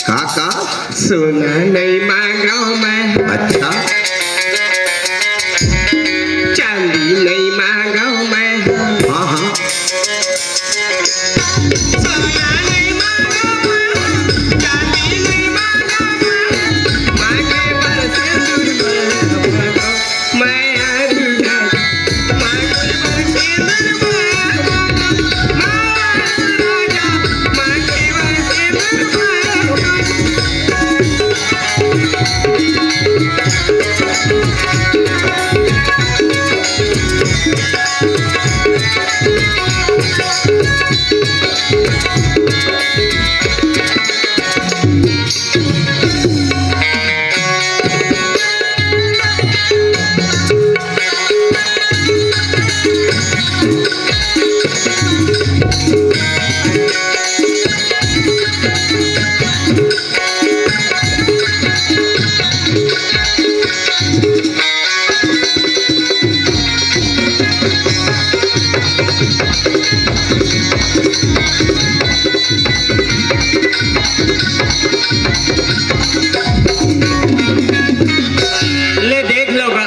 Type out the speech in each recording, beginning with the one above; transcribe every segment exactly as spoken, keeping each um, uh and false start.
का, का? सोना नइ मांगव मैं। अच्छा। चांदी नइ मांगव मैं। हाँ, हाँ। सोना नइ मांगव मैं, चांदी नइ मांगव मैं, मांगे बर सिंदूर मांगव मैं। ले देख लो गा।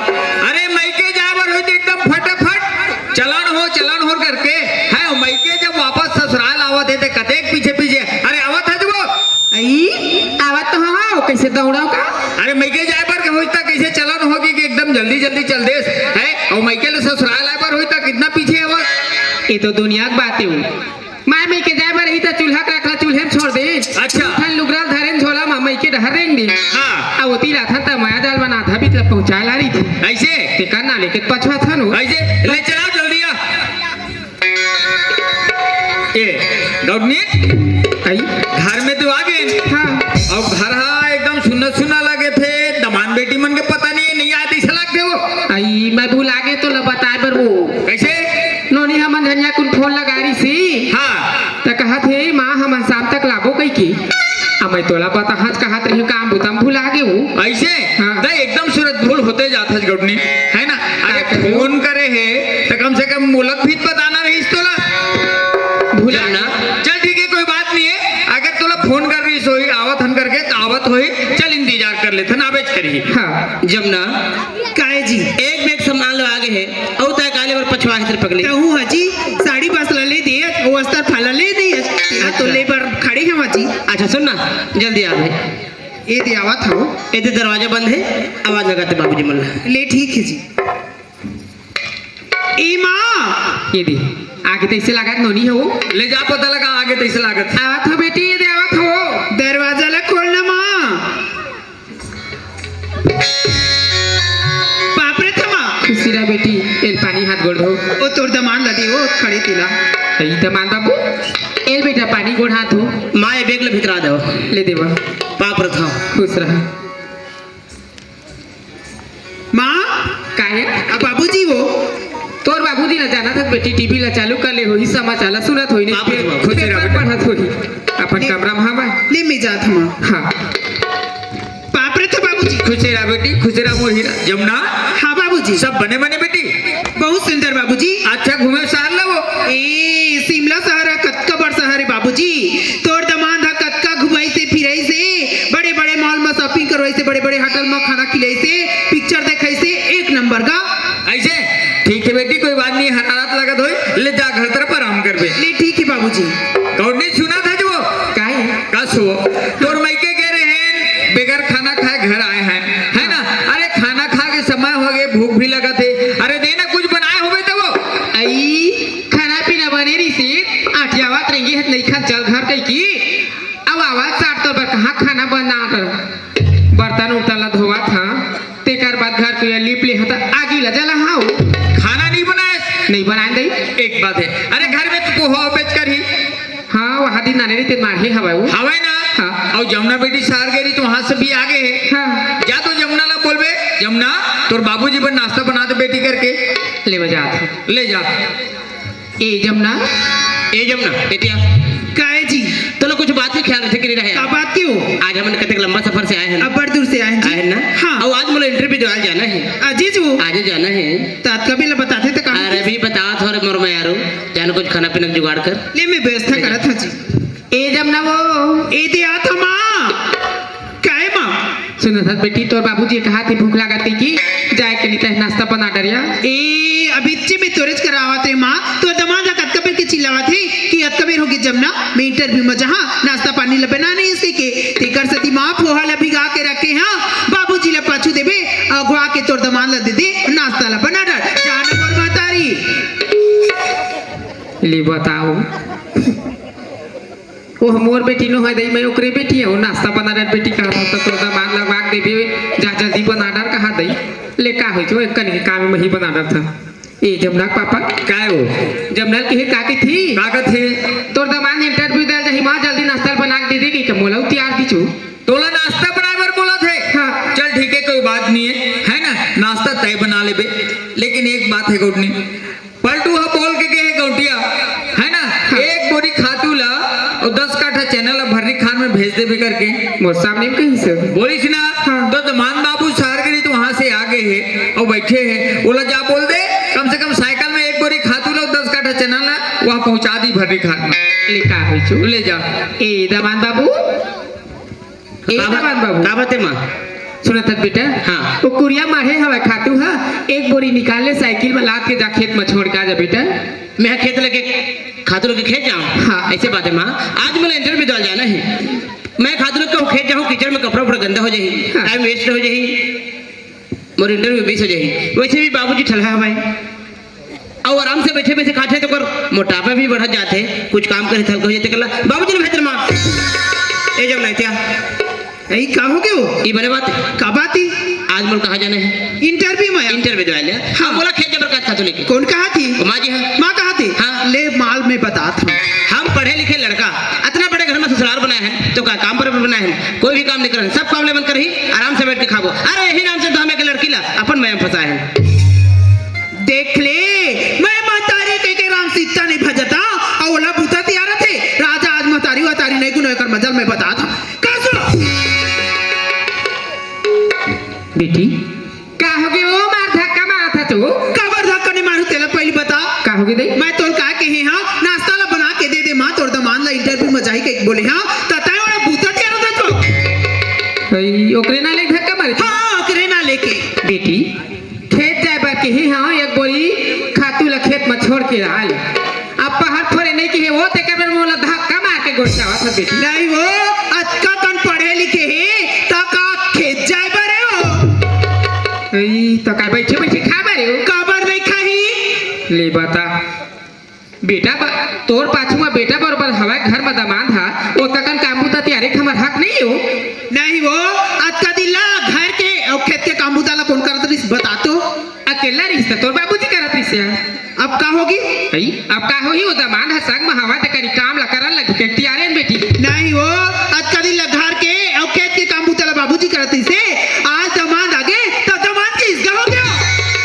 अरे मइके जाए बर होही त एकदम फटाफट चलन हो, चलन हो करके। है, मइके जब वापस ससुराल आवत हे त कतेक पीछे पीछे। अरे आवत हे जी वो। अई, आवत तो हवं, कइसे दौड़व का? अरे मइके जाए बर होही त कइसे चलन होही कि एकदम जल्दी जल्दी चल देस, है? अउ मइके ले ससुराल आए बर होही त कितना पीछे हवस। ये तो दुनिया के बात हे। माय मइके जाए बर रही त चूल्हा के रखला चूल्हे में छोड़ दे। अच्छा। ठन लुगरा ल धरे झोला म मइके डहर रेंग दे। हाँ। आ ओती लाथन त मया जाल बना आधा बीच ल पहुंचाए ला रही थी। अइसे? तेकर ना लेके पछवा थन हो। अइसे? ले चलाओ जल्दी आ। ए, गौरनी? अई? घर में तो आ गे। हाँ। अउ घर हा एकदम सुन्ना सुन्ना लगे थे, दमान बेटी मन के पता नहीं हे, नहीं आए त अइसे लगथे वो। अई, मैं भुला गे तोला बताए बर वो। कइसे? नोनी हमन झनिया कुन फोन लगा रही सी। हाँ। त कहत हे, "माँ, हमन शाम तक लाबो," कहिके। अब मैं तोला बताहच कहत रही, काम बुता म भुला गे हूँ। अइसे? हाँ। त एकदम सूरत भूल होते जात हे गौरनी, है ना? अरे का करूँ? फोन करे हे, त कम से कम मोला भी बताना रहिस तोला। भुला चल ना। गे। चल ठीक हे, कोई बात नहीं हे। अगर तोला फोन कर रहिस होही, आवत हन करके, त आवत होही। चल इंतजार कर लेथन, आबेच करही। हाँ। जमुना, काहे जी? एक बैग सामान लो आगे हे, अउ तैं काले बर पछवा हे तेरे पगली। कहूँ हजी, साड़ी बस ला ले दे, वो अस्तर फाला ले दे, तेला तो अच्छा। ले बर खड़े हवं जी। अच्छा सुन ना, जल्दी आ भाई। ए दे आवत हवं। ए दे दरवाजा बंद हे, आवाज लगाते बाबूजी मन ला। ले ठीक हे जी। ए माँ। ये दे, आगे तइसे लागत नोनी हे वो। ले जा पता लगा आगे तइसे लागत। आवत हवं बेटी, ये दे आवत हवं। दरवाजा ला खोल ना माँ। बाप रे थमा। खुशी रह बेटी, एल पानी हाथ गोड़ धो। ओ तोर दमान ला दे, ओ खड़े तेला। अई दमान बाबू, एल बेटा पानी गोड़ हाथ धो। माँ, ये बैग ला भितरा दो। ले देवा। बाप रे थमा। खुश रह। माँ। का हे? अब बाबूजी वो। तोर बाबूजी ला जाना था बेटी, टीवी ला चालू कर ले होही, समाचार ला सुनत होही, नहीं बाबूजी, पेपर खुशी रह बेटा। पढ़त होही। अपन ले, कमरा में हवय। ले मैं जात हवं। हाँ। बाप रे तो बाबूजी। खुशी रह बेटी, खुशी रह मोर हीरा। जमुना। हाँ बाबूजी। सब बने बने बेटी? बहुत सुंदर बाबूजी। अच्छा घूमे शहर ला वो? ए, शिमला शहर हा कतका बड़ शहर हे बाबूजी। तोर दमांद हा कतका घुमाइसे, फिराइसे, बड़े-बड़े मॉल म shopping करवाइसे, बड़े-बड़े होटल म खाना खिलाइसे, पिक्चर देखाइसे, एक नंबर का। अइसे? ठीक हे बेटी, कोई बात नहीं, हरारत लगत होही, ले जा घर तरफ आराम करबे। ले ठीक हे बाबूजी। कौन नहीं सुना था जो? काहे? कस हो? तोर मइके गे रहे हैं, बगैर खाना खाए घर आए हैं, है ना? अरे खाना खा के सब भूख भी लगत हे। अरे दे ना, कुछ बनाए होबे त वो। अई, खाना पीना बने रहिसे, आटियावत रेंगे हे, नहीं खान चल घर कहि की। अब आवाज सार तो बर कहाँ खाना बना कर बर्तन उर्तन ला धोवत हा, तेकर बाद घर के लीप ले हता आगी ला जला हाउ। खाना नहीं बनाए? नहीं बनाए दई। एक बात है, अरे घर में तो पोहा बेच कर ही। हाँ, वहाँ दिन नाने रहिते माढ़े हवय वो। हवय ना? हाँ। अउ जमुना बेटी सार गे रही तो वहाँ से भी आगे है। हाँ। जा तो जमुना ला बोलबे, जमुना, तोर बाबूजी बर नाश्ता बना दे बेटी करके। ले बजा। ले जा। ए जमुना। ए जमुना, एतिया। काहे जी? तोला कुछ बात के ख्याल रखे के नहीं रहे? का बात के हो? आज हमन कतेक लंबा सफर से आए हैं। अब्बड़ दूर से आए हैं जी। आए हैं ना? हाँ। अउ आज मोला इंटरव्यू देवाल जाना है। अजी जी। आज जाना है। त आज कभी ला बताते त कहाँ अरे भी बता थोड़े मोर में यारो। जानो कुछ खाना पीना के जुगाड़ कर। ले मैं व्यवस्था करत हूँ जी। ए जमुना वो। ए दे आ था माँ। काहे माँ? सुन सत बेटी, तोर बाबूजी कहा थे भूख लागत हे कि जाए के नहीं तहे नाश्ता बना डरिया। ए, अभी इच्चे में तोरेज करावत हे माँ, तोर दमाद ह कतका बेर के चिल्लावत हे कि अतका बेर होगे जमुना, मैं इंटरव्यू में जहाँ नाश्ता पानी ला बना नहीं इसके के, तेकर सेती माँ पोहा ला भिगा के रखे हाँ, बाबूजी ला पाछू देबे, अगवा के तोर दमाद ला दे दे, नाश्ता ला बना डर, जान मोर महतारी। ले बताओ। ओह मोर बेटी नो है दई, मैं ओकरे बेटी हूँ, नाश्ता बना डर बेटी कहा था, तो तोर दमाद लगवा के देबे, जा जल्दी बना डर कहा दई। ले का होई जो, एक कन के काम में ही बना डर था। ए जमुना के पापा। काय हो? जमुना के हे का के थी? का का थे? तोर दमाद इंटरव्यू दे जाही, माँ जल्दी नाश्ता बना के दे दे कि मोला तैयार दीचू। तोला नाश्ता बनाए बर बोला थे? हाँ। चल ठीक है, कोई बात नहीं है, है ना, नाश्ता तय बना लेबे, लेकिन एक बात है गौटनी, पलटू ह बोल के गे हे गौटिया, है ना? हाँ। एक बोरी खातू ला अउ दस काठा चना ला भर्री खार में भेज देबे करके। मोर सामने में कहीं से? बोलिस ना, हाँ। तो दमान बाबू सार गे रही तो वहां से आ गे हे अउ बैठे हे, ओला जा बोल दे, कम से कम साइकिल में एक बोरी खातू ला अउ दस काठा चना ला वहां पहुंचा दी भर्री खार में। ले का होई चु? ले जा। ए दमान बाबू, ए का बात, दमान बाबू। का बात है माँ? सुनत हस बेटा? हाँ। वो कुरिया माढ़े हवय खातू हा, एक बोरी निकाल ले साइकिल में लाद के जा खेत में छोड़ के आ जा बेटा। मैं खेत लेके खातू लेके खेत जाऊँ? हाँ। ऐसे बात है माँ, आज मोला इंटरव्यू दल जाना है। मैं खातू लेके कहूँ खेत जाऊँ, कीचड़ में कपड़ा उपड़ा गंदा हो जाही, हाँ। टाइम वेस्ट हो जाही, मोर इंटरव्यू मिस हो जाही। वैसे भी बाबूजी ठलहा हवय। अउ आराम से बैठे बैठे खाथे तो कर मोटापा भी बढ़त जाथे, कुछ काम करे त हल्का हो जाथे कला। बाबूजी ने भेज रे माँ, ए जब नहीं क्या, ए का हो गयो? ई बने बात है। का बात ही? आज मोर कहाँ जाना है? इंटरव्यू में। इंटरव्यू दे ले। हाँ। बोला खेत जबर का खातू लेके। कौन कहा थी? वो माँ जी है। माँ कहा थी? हाँ। ले माल में बता था। हम पढ़े लिखे लड़का, इतना बड़े घर में ससुराल बनाए हैं तो का काम पर बनाए हैं? कोई भी काम नहीं करन, सब काम ले मन करही, आराम से बैठ के खाबो। अरे यही नाम से तो हमें के लड़की ला अपन मया में फंसाए हैं। देख ले, मैं महतारी कह के राम सीता नहीं भजता, अउ ओला बुता तियारत हे। राजा आज महतारी वतारी नहीं गुनो एकर मजल में बता था। का सुनो? बेटी, का होगे वो मार धक्का मारत हस तू? काबर धक्का नहीं मारू तेला पहली बता। का होगे दे? मैं तोल का कहे हाँ, नाश्ता ला बना के दे दे माँ, तोर दमान ला इंटरव्यू में जाही कह के बोले हाँ, त तय ओला बुता तियारत हस तो। ओकरे ना ले धक्का मारे? हाँ, ओकरे ना लेके। बेटी, खेत जाए बर केहे हंव, एक बोरी खातू ला खेत म छोड़ के आ ले। अब पहाड़ फोरे नइ केहे वो, तेकर बर मोला धक्का मार के गोठियावत हस बेटी। नहीं वो, अतका कन पढ़े लिखे हे, त का खेत जाए बर हे वो? ई, त का बैठे बैठे खा बर हे वो? काबर नहीं खाही? ले बता। बेटा, ब-, तोर पाछू म बेटा बरोबर हवय, घर म दमांद ह, ओतका कन काम बूता तियारे के हमर हक नइ हे वो? नहीं वो, अतका दिन ला घर के अउ खेत के काम बूता ला कोन करत रिहिस, बता तो? अकेल्ला रिहिस त तोर बाबूजी करत रिहिस हे। अब का होगी? अई, अब का होही, वो दमांद ह संग म हवय त कनी काम ला करन लगही, के तियारे न बेटी। नहीं वो, अतका दिन ला घर के अउ खेत के काम बूता ला बाबूजी करत रिहिस हे, आज दमांद आगे त दमांद के इसगा हो गया।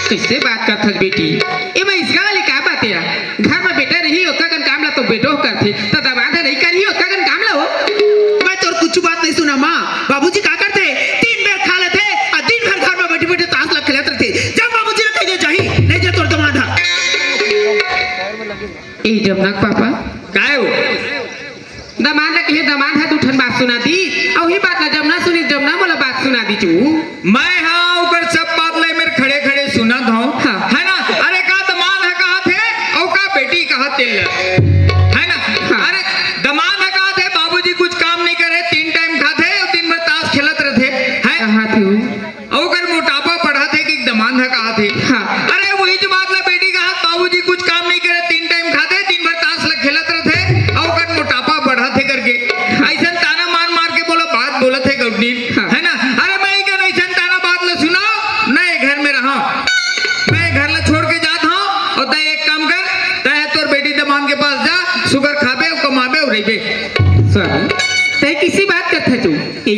कइसे बात करत हस बेटी? एमा इसगा वाली का बात हे? घर म बेटा रही, ओतका कन काम ला तो बेटो करथे, त दमांद ह नइ करही ओतका कन काम ला वो? मैं तोर कुछ बात नहीं सुना माँ। बाबूजी का करथे? दिन भर खा लेथे, अउ दिन भर घर म बैठे बैठे ताश ला खेलत रहिथे। जा बाबूजी ला कहि दे जाही, नहीं जा तोर दमांद ह। ए जमुना के पापा। काय हो? दमांद ला कहे, दमांद ह दू ठन बात सुना दी, अउ ही बात ला जमुना सुनी, जमुना मोला बात सुना दी चू। मैं हा ओकर सब बात ला मेर खड़े खड़े सुनत हंव, हाँ। है ना? अरे का दमांद ह कहाथे, अउ का बेटी कहाथे ल, है ना? हाँ। अरे दमांद ह कहाथे, बाबूजी कुछ काम नहीं करे, तीन टाइम खाथे अउ दिन भर ताश खेलत रहिथे, है? कहाथे वो? अउ ओकर मोटापा बढ़ाथे कि दमांद ह कहाथे।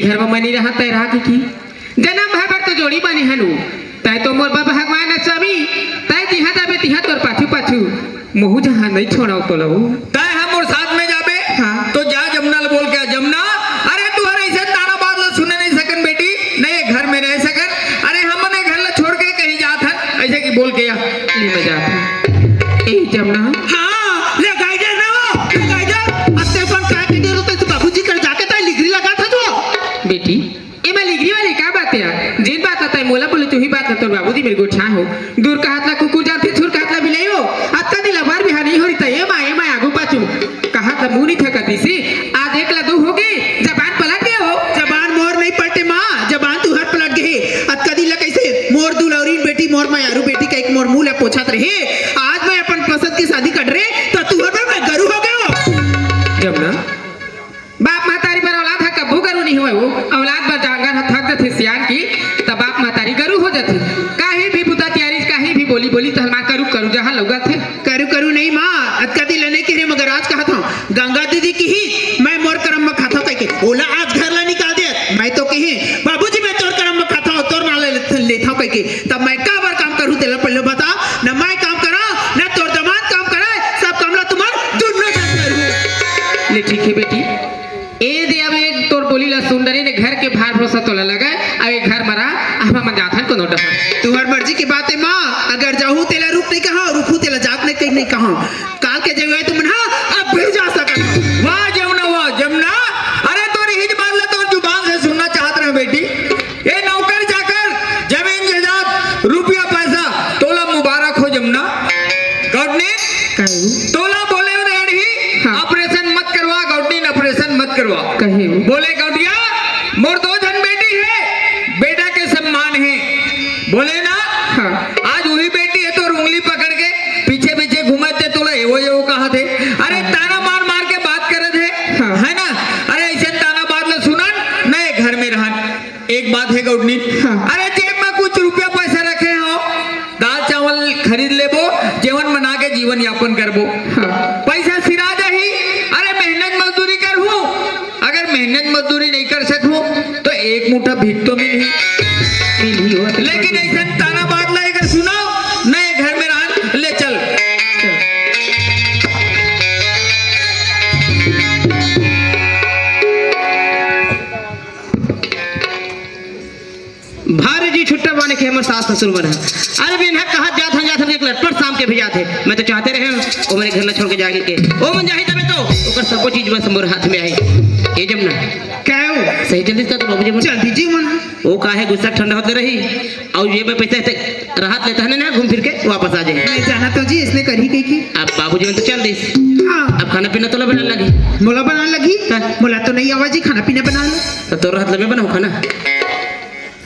घर म मनी रहा तय रहा की, की जनम भर बर तो जोड़ी बने हनु। तय तो मोर बर भगवान ह स्वामी, तय जिहाँ जाबे तिहाँ तोर पाछू पाछू। मोहू जहाँ नहीं छोड़ाव तोला वो। तय ह मोर साथ में जाबे? हाँ। तो जा जमुना ल बोल के आ, जमुना, अरे तुहर ऐसे ताना बात ल सुने नहीं सकन बेटी, नहीं ये घर में रह सकन। अरे हमन ये घर ल छोड़ के कहीं जात हन, ऐसे कि बोल के आ। ले मैं जात हूँ। ए जमुना। हाँ, ले गाइडर ना हो, ले गाइडर। अत्ते अपन का के डरो, तय तो बाबूजी कर जाके तय लिगरी लगा था जो। बेटी, एमा लिगरी वाले का बात हे? जेन बात ला तय मोला बोले, तुही बात ला तोर बाबूजी मेर गोठियाय हो। दूर का हाथ ला कुकुर जानथे, छुर का हाथ ला बिलाई हो। अतका दिन ला बार बिहाव नहीं हो रही था, ए माँ, ए माँ, आगू पाछू। कहा था मुंह नहीं था कती से, आज एक ला दो हो गए, जबान पलट गए हो। जबान मोर नहीं पलटे माँ, जबान तुहर पलट गए। अतका दिन ला कैसे मोर दुलौरीन बेटी, मोर मयारू बेटी कहिके मोर मुंह ला पोछत रहे, आज मैं अपन पसंद की शादी कर रहे, तो तुहर में मैं गरू हो गए हो। जमुना, बाप महतारी बर औलाद ह कब्बो गरू नहीं होय वो। औलाद बर जांगर ह थक जथे सियान की, त बाप महतारी गरू हो जथे। काहीं भी बुता तियारी, काहीं भी बोली बोली त हलमा करू करू जहाँ लौगथे। करू करू नहीं माँ, अतका दिन नहीं कहे मगर आज कहत हूँ। गंगा दीदी किही, मैं मोर करम म खाथव कहिके, ओला आज घर ला निकाल दे। मैं तो किही, बाबूजी मैं तोर करम म खाथव, तोर नाम ले लेथव कहिके, तब मैं का बर काम करूँ तेला पहले बता। न मैं काम करा, न तोर दमाद काम करा, सब काम ला तुमन दुनों झन करू। ले ठीक हे बेटी, ए दे अब एक तोर बोली ला सुन डरे ने घर के भार भरोसा तोला लगे, अब एक घर मरा, अब हमन जाथन कोनो डहर। तुहर मर्जी की बात हे माँ, अगर जाहू तेला रुक नहीं कहा, रुकहू तेला जात नहीं कहीं नहीं कहा। काल के जगह तुमन हा अब भी जा सकत हो। वाह जमुना, वाह जमुना, अरे तोर इही बात ला तोर जुबान से सुनना चाहत रहे बेटी। ए नौकर चाकर, जमीन जायदाद, रुपया पैसा, तोला मुबारक हो जमुना। गौडनीन, कहे? तोला बोले हो रेड़ी, हाँ। ऑपरेशन मत करवा, गौडनीन ऑपरेशन मत करवा। कहे? बोले गौडिया, मोर दो झन बेटी हे, बेटा के सम्मान हे। बोले ना, हाँ। आज वही बेटी हे तोर उंगली पकड़ के पीछे पीछे घुमाथे तोला, ए वो, ए वो कहाथे। अरे ताना मार मार के बात करत हे, हाँ। हे ना? अरे ऐसे ताना बात ला सुनन, न ये घर में रहन। एक बात हे गौडनीन, हाँ। अरे जेब में कुछ रुपया पैसा रखे हो, दाल चावल खरीद लेबो, जेवन बना के जीवन यापन करबो। हाँ। पैसा सिरा जाही, अरे मेहनत मजदूरी करहूँ, अगर मेहनत मजदूरी नहीं कर सकहूँ, तो एक मुठा भीख तो मिलही। मिलही हो, तो लेकिन ऐसन ताना बात ला अगर सुनाओ, न ये घर में रहन, ले चल। भारे जी छुट्टा माने के हमर सास ससुर मन ह। अरे बिन हक कहत जात हन, जात हन के एक लटपट शाम के भी जात हे। मैं तो चाहते रहे हूँ, वो मेरे घर ला छोड़ के जाए के। वो मन जाही तबे तो, ओकर सबो चीज बस मोर हाथ में आही। ए जमुना। का हो? सही चल दिस का तो बाबूजी मन? चल दीजिए मन। वो काहे गुस्सा ठंडा होते रही। अउ ये मैं पैसा ऐसे राहत लेता है ना, घूम फिर के वापस आ जाए। मैं जाना तो जी, इसने करी कही की। अब बाबूजी मन तो चल दिस। हाँ। अब खाना पीना तोला बनाने लगी। मोला बनाने लगी? हाँ। मोला तो नहीं आवा जी, खाना पीना बना लो। तो तोर हाथ ले मैं बनाऊँ खाना?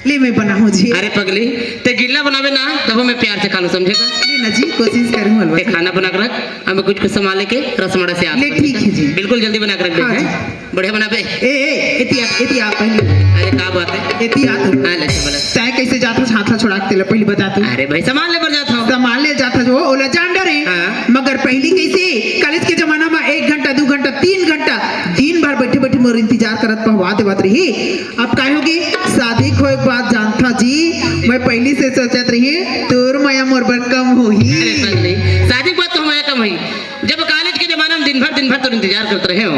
ले मैं बनाऊँ जी। अरे पगली, ते गिल्ला बनावे ना, तब मैं प्यार से खा लूँ, समझे का? ले ना जी, कोशिश करूँ हलवा ते से। खाना बना के रख, हमें कुछ कुछ सामान लेके रसमड़ा से आ ले, ठीक है जी। बिल्कुल जल्दी बना के रख दे, हाँ हैं? जी। बढ़िया बनाबे। ए, ए, एती आ, एती आ पहली। अरे का बात है? एती आ तू। हाँ, ले, अच्छा बोला। तैं कैसे जात हस हाथ ला छोड़ा के तेला पहली बता तू। अरे भाई, सामान ले बर जात हूँ। सामान ले जात हस वो, ओला जान डरे। हाँ। मगर पहली कैसे, कॉलेज के जमाना में एक घंटा, दो घंटा, तीन घंटा, दिन भर बैठे बैठे मोर इंतजार करत पहुँचा देवत रही। अब काय होगे? शादी होए के बाद जानथा जी, मैं पहली से सोचत रही, तोर मया मोर बर कम होही। अरे पगली, शादी के बाद तो मया कम होही। जब कॉलेज के जमाना में दिन भर, दिन भर तोर इंतजार करत रहे हो,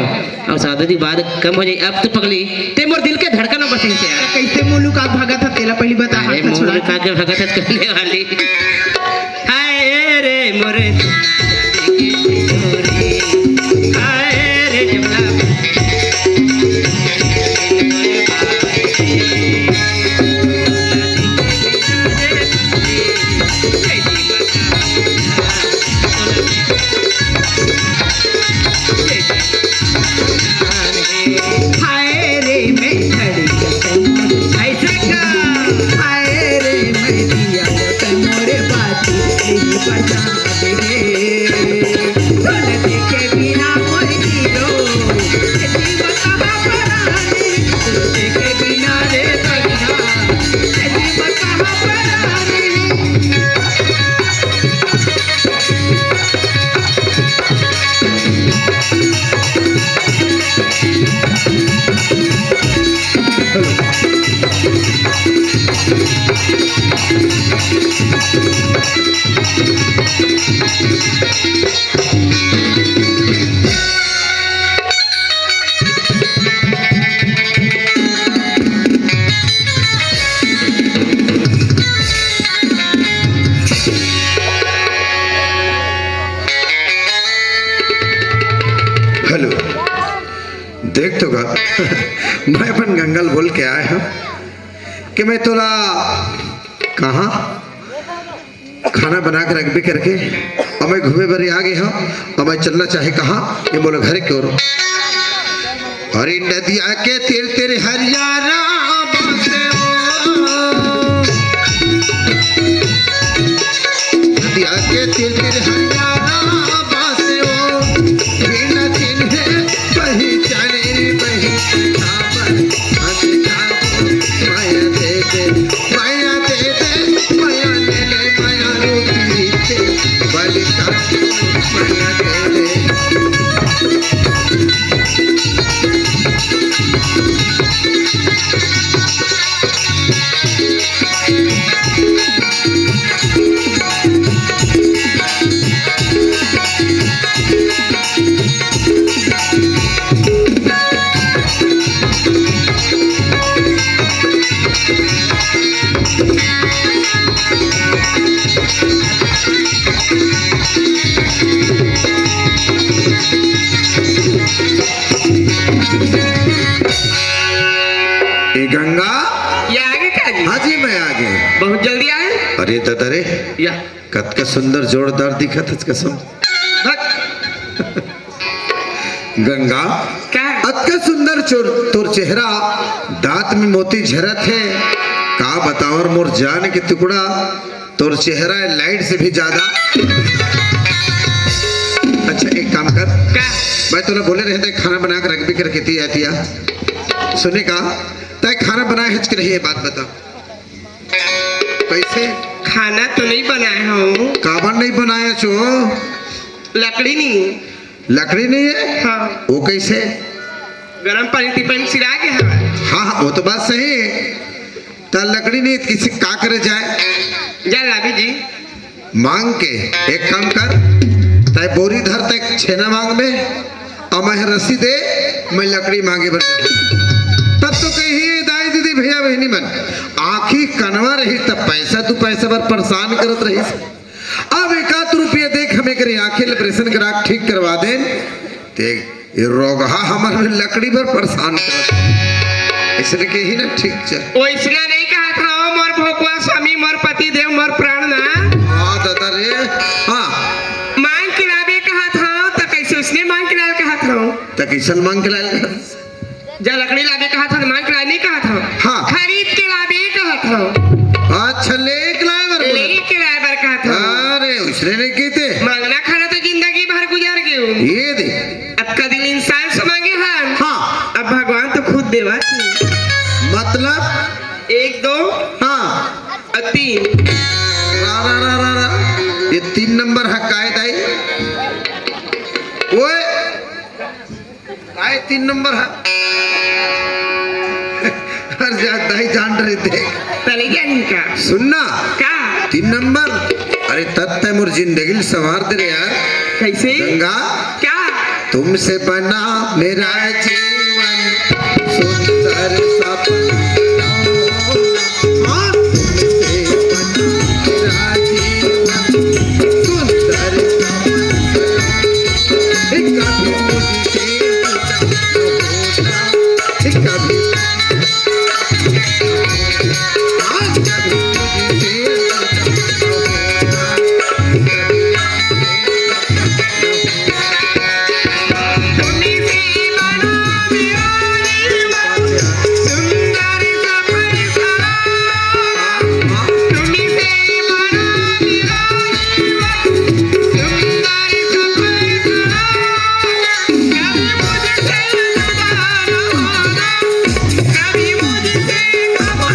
अउ शादी के बाद कम हो जाई। अब तो पगली, ते मोर दिल के धड़कन में बसिस यार। कैसे मुँह लुका के भागत हस, तेला पहली बता, अरे हाथ ला मुँह छुड़ा लुका के। के भागत हस करने वाली। हाय रे मोरे, हाय रे जमुना। हाय रे मैं धड़कन, ऐसे का? हाय रे मैं जिया, मोरे बाती तेरी बता दे। तोला देखे बिना मोर हीरो, तेरी बता परानी, तोला देखे बिना रे बहिना, तेरी बता परानी। हेलो, देख तो गा, मैं अपन गंगा ल बोल के आए हंव कि मैं तोला कहां खाना बना के रखबे करके, अउ मैं घूमे बर आ गे हंव, अउ मैं चलना चाहे कहां, ये मोला घर के ओर। अरे नदिया के तीर तीर हरियारा बसे ओ। नदिया के तीर तीर हरियारा बसे ओ। बिना चिन्हे पहिचाने बहिन के काबर। माया दे दे, माया दे दे, माया ले ले, माया रूपी के बलिदान, माया दे दे। ए गंगा। ये आ गे का जी? हाँ जी, मैं आ गे। बहुत जल्दी आए। अरे दादा रे, या। कतका सुंदर जोरदार दिखत हस कसम। भक। गंगा, का? अतका सुंदर चोर, तोर चेहरा, दांत में मोती झरत हे। का बतावंव मोर जान के टुकड़ा, तोर चेहरा हे लाइट से भी ज्यादा। अच्छा, एक काम कर। का? मैं तोला बोले रहेंव, खाना बना के रखबे करके तिया तिया। सुने का? तैं खाना बनाए हच के नहीं, ये बात बता। कइसे? खाना तो नइ बनाए हंव। काबर नइ बनाए हच? लकड़ी नइ। लकड़ी नइ हे? हाँ। वो कइसे? गरम पानी टिपन सिरा गे हवय। हाँ, हाँ, वो तो बात सही हे। त लकड़ी नइ हे, त कइसे का करे जाए? जा लाबे जी। मांग के, एक काम कर, तैं बोरी धर, तैं छेना मांगबे, अउ मैं रस्सी दे, मैं लकड़ी मांगे बर जाहूं। तब तो कही, दाई दीदी भइया बहिनी मन, आंखी कनवा रहिस त पैसा दू पैसा बर परेशान करत रहिस। अब एकाध रुपया देख हमें करे आंखी ल ऑपरेशन करा के ठीक करवा देन। ते ये रोगहा हमर में लकड़ी बर परेशान करत हे। अइसने कही ना, ठीक चल। वइसना नइ कहत हंव, मोर भोकवा स्वामी, मोर पति देव, मोर प्राण ना। हाँ, दादा रे। हाँ। मांग के लाबे कहत हंव, त कइसे वइसने मांग के लाय ल कहत हंव? त कइसन मांग के लाय ल कहत? जा लकड़ी लाबे कहत हंव, मांग के लाय नइ कहत हंव। हाँ। खरीद के लाबे कहत हंव। अच्छा, ले के लाय बर बोला। ले के लाय बर कहत हंव। अरे, वइसने नइ कहिते। मांगना खाना तो जिंदगी भर गुजर गेंव। ये दे। अतका दिन इंसान से मांगे हन। हाँ। अब भगवान तो खुद देवत हे। मतलब? एक, दो। हाँ। अउ तीन। रा, रा, रा, रा, रा। ये तीन नंबर हे काय दाई? ओए। काय तीन नंबर हे? हर जा दाई जान रहे थे। पहले क्या नहीं कहा? सुनना। क्या? तीन नंबर। अरे तब तैं मोर जिंदगी ल संवार दे रे यार। कैसे? गंगा। क्या? तुमसे बना मेरा जीवन, सुंदर सपना। हाँ, तुमसे बना मेरा जीवन, सुंदर सपना। कभी मुझसे, कभी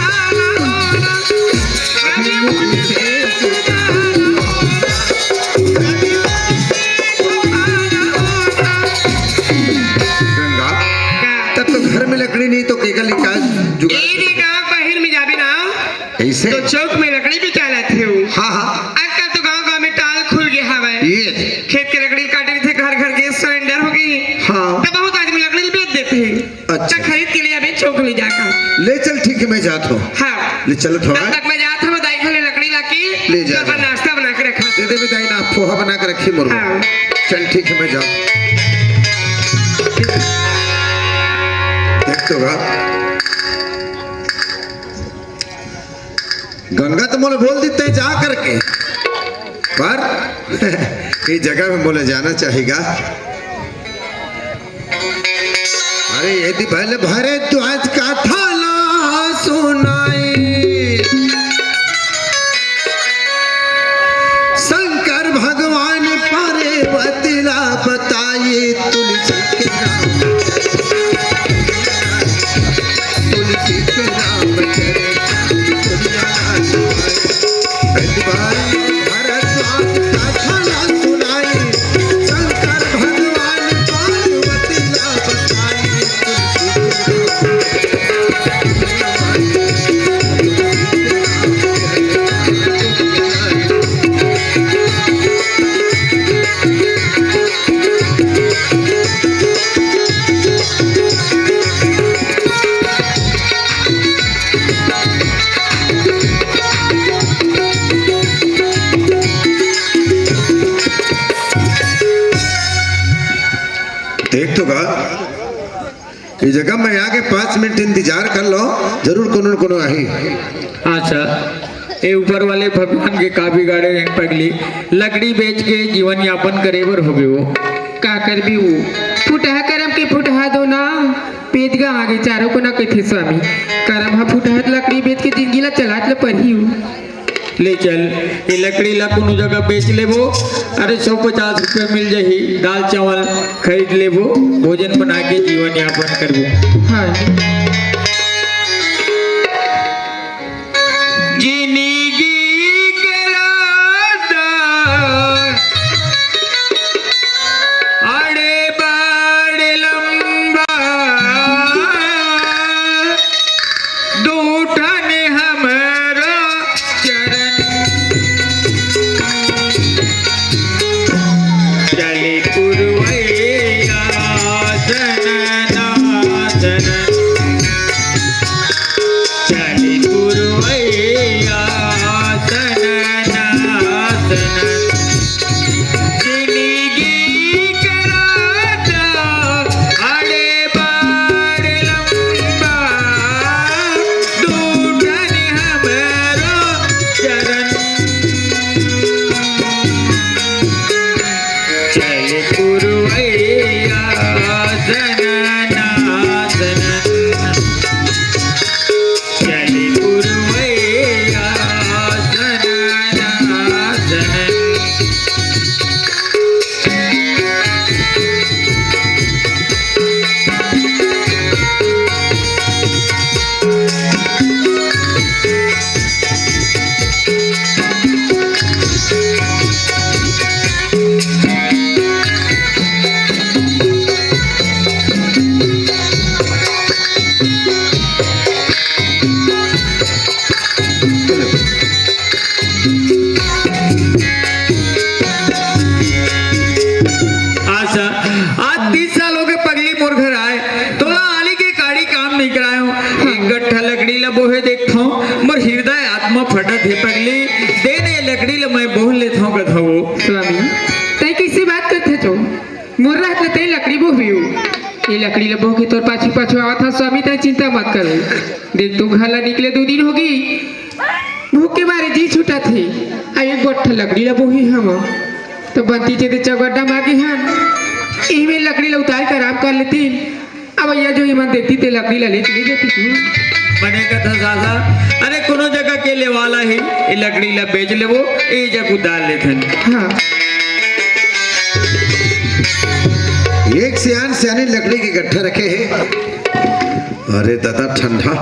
गंगा, का? तब तो घर में लकड़ी नहीं तो केकर ले का जुगाड़? ए रे, गाँव बाहिर में जाबे ना, ऐसे? तो चौक में लकड़ी बेचावत हे। हाँ, हाँ। ले चलत हवं। तब तक मैं जात हवं, दाई घर ले लकड़ी लाके ले जा, तोर बर जा। नाश्ता बना के रखा। दे देबे दाई ना, पोहा बना के रखी मोर बर। हाँ। चल ठीक हे, मैं जात हवं। देख तो गा, गंगा तो मोला बोल देथे जा करके, पर ये जगह में मोला जाना चाहेगा। अरे यदि बल भरद्वाज कथा ला सुनाई, शंकर भगवान पार्वती ला बताई, तुलसी के नाम, तुलसी के नाम चले, दुनिया नाम पाए। देख तो गा, ये जगह में आके पाँच मिनट इंतजार कर लो, जरूर कोनो न कोनो आही। अच्छा, ए ऊपर वाले भगवान के का बिगाड़े हे पगली, लकड़ी बेच के जीवन यापन करे बर होगे वो। का करबे वो, फुटहा करम के फुटहा दो ना, पेदगा आगे चारों कोना कथे स्वामी, करम हा फुटहा त लकड़ी बेच के जिंदगी ला चलात ल परही वो। ले चल, ये लकड़ी ला कोनो जगह बेच लेबो। अरे, सौ पचास रुपया मिल जाही, दाल चावल खरीद लेबो, भोजन बना के जीवन यापन करबो। हाँ। जिंदगी के रास्ता अड़े बाड़े लंबा, दू ठन हमरो चरण। चली पुरवैया सननासनन, चली पुरवैया सननासनन। जिंदगी के रास्ता अड़े बाड़े लंबा, दू ठन हमरो चरण। चल पुरवैया सननासनन, चल पुरवैया सननासनन। अच्छा, आज तीस साल होगे पगली मोर घर आए, तोला आली के काड़ी काम नहीं करायो। एक गट्ठा लकड़ी ला बोहे देखथों, मोर हृदय आत्मा फटत हे पगली, दे ने लकड़ी ला मैं बोह लेथों कथो। स्वामी, तैं कइसे बात करथे तो? मोर रहत ले तैं लकड़ी बोहबे हो। ये लकड़ी ला बोह के तोर पाछू पाछू आवत हंव स्वामी, तैं चिंता मत कर। देख तो घर ला निकले दू दिन होगे, भूख के मारे जी छूटत हे। आ एक गट्ठा लकड़ी ला बोहे हंव, त बंती चेते चौगड्डा मागे हन, इही में लकड़ी ला उतार के आराम कर लेतिन। अब भैया जो इमन देती ते लकड़ी ला ले चली जाती तू। बने कथा सासा, अरे कोनो जगह के लेवाला ही, ये लकड़ी ला बेच लेबो, ए जग उतार लेथन। हाँ। एक सियान सियानी लकड़ी के गट्ठा रखे हे। अरे दादा ठंडा।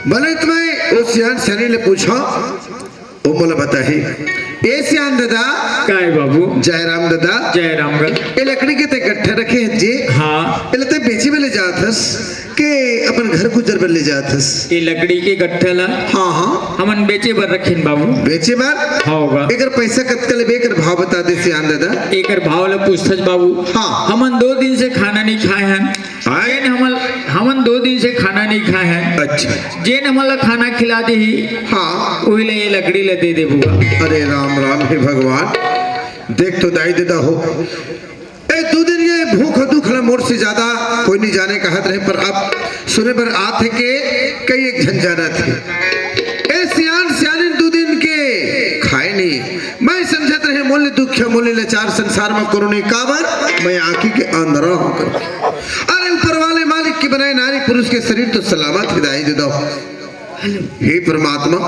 बने त मैं ओ सियान सियानी ले पूछों, ओ मोला बताही। ए सियान दादा। काय बाबू? जयराम दादा। जयराम गा। ए लकड़ी के तैं गट्ठा रखे हे जी। हाँ। एला तैं बेचे बर ले जात हस। के अपन घर गुजर बर ले जात हस। ये लकड़ी के गट्ठा ला हाँ, हाँ। हमन बेचे बर रखिन बाबू। बेचे बर? हाँ होगा। एकर पैसा कतका लेबे, एकर भाव बता दे सियान दादा। एकर भाव ला पूछथस बाबू। हाँ। हमन दो दिन से खाना नहीं खाए हन। आय? जेन हमन, हमन दो दिन से खाना नहीं खाए हन। अच्छा। जेन हमन ला खाना खिला देही, हाँ। उही ला ये लकड़ी ला दे देबू गा। अरे राम राम, हे भगवान, देख तो दाई ददा हो, ए दू दिन ये भूख दुख ला मोर से ज्यादा कोई नहीं जाने कहत रहे, पर अब सुने बर आत हे के कई एक झन जानत हे। ए सियान सियानिन दू दिन के खाए नहीं। मैं समझत रहे मोले दुख हे, मोले लाचार, संसार में कोनो नहीं, काबर मैं आँखी के अंधरा होकर। अरे ऊपर वाले मालिक के बनाए नारी पुरुष के शरीर तो सलामत हे दाई ददा। हे परमात्मा,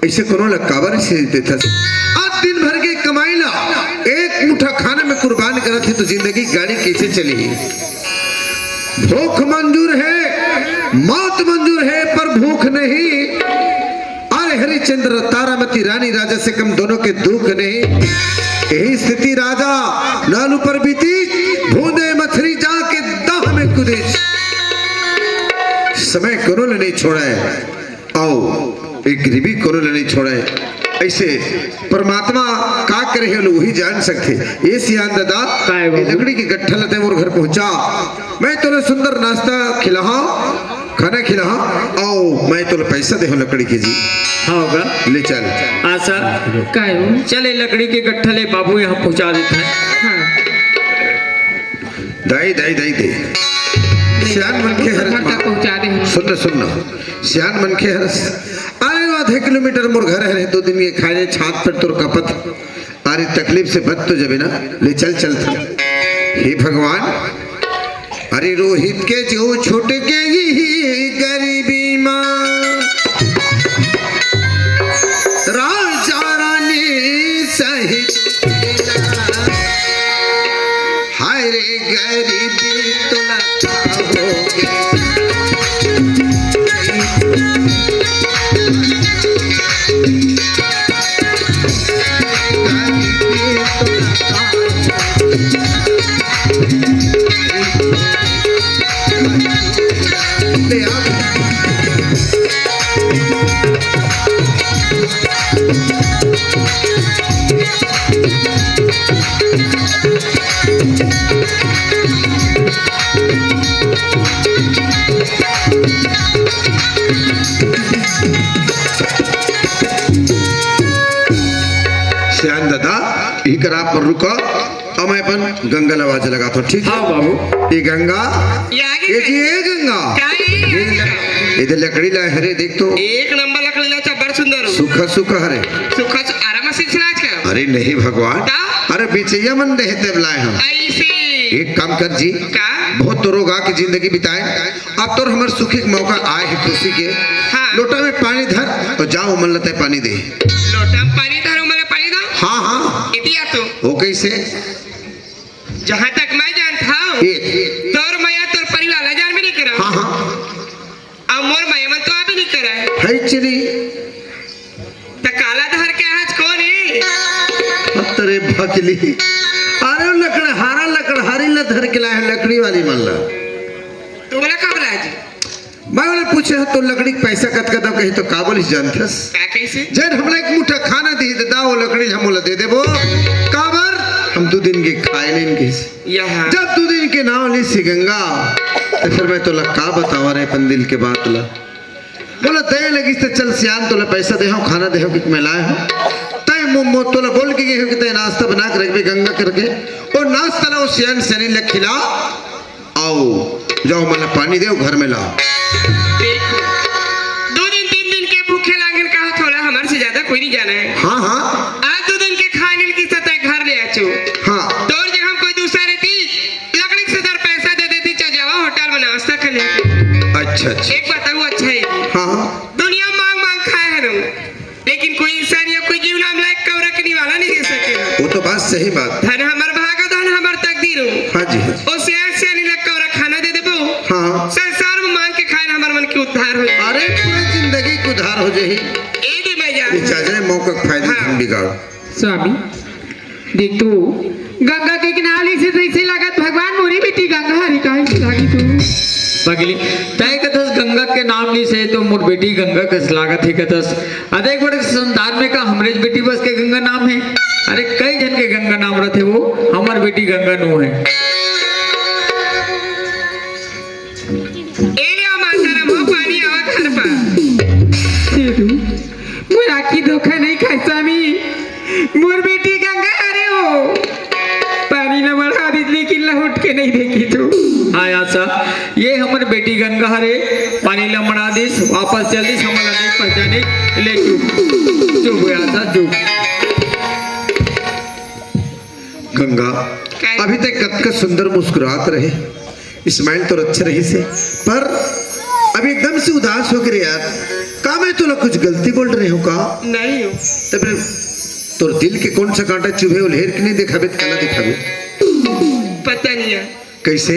ऐसे कोनो ला काबर ऐसे देथस? आज दिन भर के कमाई ला एक मुट्ठा खाना में कुर्बान करत हे तो जिंदगी गाड़ी कैसे चली? भूख मंजूर है, मौत मंजूर है, पर भूख नहीं। अरे हरिश्चंद्र तारामती रानी राजा से कम दोनों के दुख नहीं। यही स्थिति राजा नालू पर बीती, बूंदे मछली जाके दाह में कूदी। समय कोनो ला नहीं छोड़ा है। अउ एक गरीबी कोनो ला नहीं छोड़े। ऐसे परमात्मा का करे हे, वही जान सकथे। ए सियान दादा, काय बाबू? ए लकड़ी के गट्ठा ला तैं मोर घर पहुंचा, मैं तोला सुंदर नाश्ता खिलाहा, खाना खिलाहा, अउ मैं तोला पैसा देहूं लकड़ी के जी। हाँ होगा। ले चल। आशा, काय हो? चल ए लकड़ी के गट्ठा ले बाबू यहाँ पहुंचा देथन। हाँ। दाई, दाई, दाई, दाई। सियान मनखे हर घर तक पहुंचा दे हम। सुन न, सुन न। सियान मनखे हर, अरे वो आधे किलोमीटर मोर घर हरे, दो दिन के खाए छात पर तोर कपत। अरे तकलीफ से बच तो जबे ना, ले चल, चल। हे भगवान, अरे रोहित के जो छूट गई गरीबी माँ, राजा रानी सहित हाय रे गरीबी तोला का होगे। सियान दादा, इही करा पर रुका, अब मैं अपन गंगा ला आवाज लगाथंव, ठीक हे? हाँ बाबू। ए गंगा, ये आगे ए जी, ए गंगा। का ये? ये ए दे लकड़ी ला हरे, देख तो। एक नंबर लकड़ी ला, अच्छा, बड़ सुंदर हो। सुखा, सुखा हरे। सुखा, सु-, आराम से सिराज का। अरे नहीं भगवान। का? अरे बिचैया मन देहे तेब लाए हम। ऐसे। एक काम कर जी। का? बहुत तो रोगा के जिंदगी बिताए। अब तोर हमर सुखी के मौका आए हे खुशी के। हाँ। लोटा में पानी धर अउ जा ओमन ला तैं पानी दे। लोटा में पानी धर, ओमन ला पानी दे? हाँ, हाँ। इतिया तो। वो कैसे? जहाँ तक मैं जानत हंव, ए। तोर मया तोर परिवार ला जान भी नहीं करा। हाँ, हाँ। अउ मोर मया मन तो आ भी नहीं करा। है चली। त काला धर के आज कोन हे? तेरे भकली। अरे लकड़हारा, लकड़हारी ला धर के लाए हे, लकड़ी वाली मन ला। तो बोला कब राजी? मैं ओला पूछे हंव, तो लकड़ी के पैसा कतका दंव, कही तो का बोलिस जानथस? का कैसे? जेन हमला एक मुट्ठा खाना दिही ददा, वो लकड़ी ला हम ओला दे देबो। काबर? हम दू दिन के खाए नहीं कहिस। यहाँ। जब दू दिन के नांव लिस गंगा, तो फिर मैं तोला का बतावंव रे अपन दिल के बात ला। बोला, दे लगिस त चल सियान, तोला पैसा देहंव, खाना देहंव, कि मैं लाए हंव। तैं मो-, मो-, तोला बोल के गे हंव कि तैं नाश्ता बना के रखबे गंगा करके। वो नाश्ता ला वो सियान सियानी ला खिला। अउ, जा ओमन ला पानी दे, घर में ला। देखो, दो दिन, तीन दिन के भूखे लागेन कहा थोड़ा, हमर से ज्यादा कोई नहीं जाना है। हाँ, हाँ। आज दो दिन के खाए नहीं किस तैं घर ले आचो। हाँ। तोर जगह हम कोई दूसरा रहती, लकड़ी से दर पैसा दे देती, चल जावा होटल में नाश्ता कर ले। अच्छा, अच्छा। एक बताऊँ, अच्छा है। हाँ, हाँ। दुनिया मांग मांग खाए है ना। लेकिन कोई इंसान या कोई जीव नाम लायक कौरा के निवाला नहीं दे सके। वो तो बात सही बात। धन हमर भाग, धन हमर तकदीर हो। हाँ जी, हाँ जी। ओ सियान सियानी ला कौरा खाना दे देबो। हाँ। संसार में मांग के खाए ना हमर मन के उद्धार हो जाए। अरे पूरी जिंदगी के उद्धार हो जाही। ए दे मैं जा। ये चाचा मौका के फायदा हाँ। तुम बिगाड़ो। स्वामी, देख तो, गंगा के किनारे से तो ऐसे लागत भगवान मोरी बेटी गंगा हरे काहे से लागी तू? पगली, तय कर गंगा के नाम नइ से तो मोर बेटी गंगा कस लागत हे कथस। अरे एक बार संसार में का हमरेच बेटी बस के गंगा नाम हे? अरे कई झन के गंगा नाम रथे, वो हमर बेटी गंगा नो हे। ए ले माता राम हो, पानी आवा घर पर। मोर आँखी धोखा नइ खाय स्वामी, मोर बेटी गंगा हरे हो। पानी ला मढ़ा दिस लेकिन लहुट के नइ देखिस। हाँ आशा, ये हमर बेटी गंगा हरे, पानी ला मढ़ा दिस, वापस चल दिस, हमन ला नइ पहचानिस। ले चुप, चुप हो आशा, चुप। गंगा, अभी तक कतका सुंदर मुस्कुरात रहे, smile तो अच्छा रहिस हे, पर अभी एकदम से उदास होगे रे यार। का मैं तोला कुछ गलती बोल रहे हो का? नहीं हो। तो फिर तोर दिल के कौन सा कांटा चुभे, उल्हेर के नहीं दिखाबे, तो काला दिखाबे? पता नहीं है। कैसे?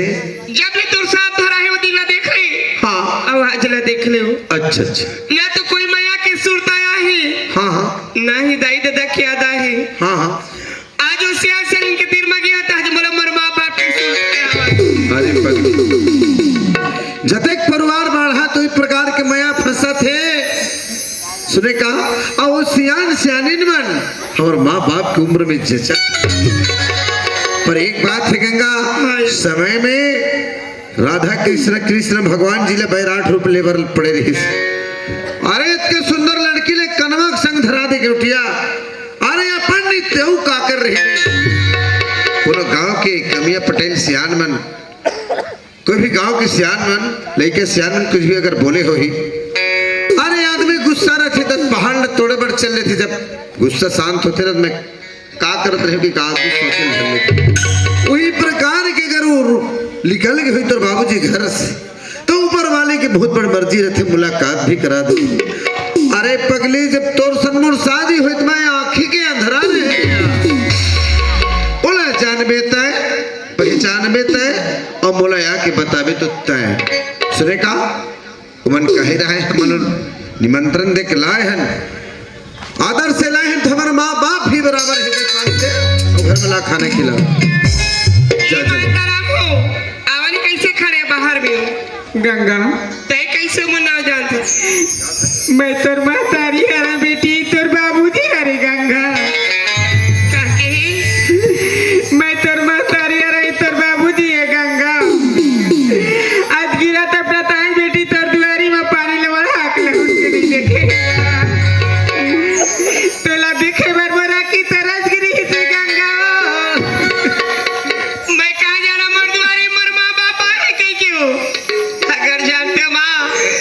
जब ले तोर साथ धरा है, वो दिल ला देख रहे। हाँ। आवाज ला देख ले हो। अच्छा, अच्छा। ना तो कोई मया के सुरता आए हे। हाँ, हाँ। ना ही दाई ददा के याद आए हे। हाँ, हाँ। आज वो सियान सियान के तीर में गया था, आज मोला मोर माँ बाप के सुन के आवा। अरे पगली, जतेक परिवार बाढ़ा तो इस प्रकार के मया फंसथे। सुने का, आ वो सियान सियानिन मन हमर माँ बाप के उम्र में जचा। पर एक बात हे गंगा, हाँ। समय में राधा कृष्ण, कृष्ण भगवान जी ला बैराट रूप ले बर पड़े रहिस। अरे इतके सुंदर लड़की ले कनवा के संग धरा दे गेवटिया। अरे अपन नी तेहू काकर रही। कोनो गांव के कमिया पटेल सियान मन, कोई भी गांव के सियान मन, लइका सियान मन कुछ भी अगर बोले होही, अरे आदमी गुस्सा रथे त पहाड़ ल तोड़े बर चल लेथे। जब गुस्सा शांत होथे ना, त मैं का करत रहे कि का आदमी सोचे ल धर लेथे। वही प्रकार के अगर वो निकल गए होई तोर बाबूजी घर से, तो ऊपर वाले की बहुत बड़ मर्जी रहथे, मुलाकात भी करा दे। अरे पगली, जब तोर संग मोर शादी होई त मैं आँखी के अंधरा रहे। ओला जानबे तय, पहचानबे तय, अउ मोला आके बताबे तो तय। सुने का? ओमन कहे रहे, हमन निमंत्रण दे के लाए हन, आदर से लाए हन, तो हमर माँ बाप भी बराबर हे, अउ घर में ला खाना खिला। जा, जा। माता राम हो, आवा नी, कैसे खड़े बाहर में हो? गंगा। तय कैसे मोर नाव जानत हस? मैं तोर महतारी हरँव बेटी, तोर बाबूजी हरे गंगा। काके? मैं तोर महतारी हरँव, तोर बाबूजी हे गंगा। आज गिरा त अपना ताई बेटी तोर दुआरी म पानी लेवल हाक ले उठ के नहीं देखे। तोला देखे बर मोर आँखी तरस गे रिहिसे गंगा। मैं कहाँ जाना, मोर दुआरी मोर माँ बाप आहे कहिके हो। अगर जानते माँ,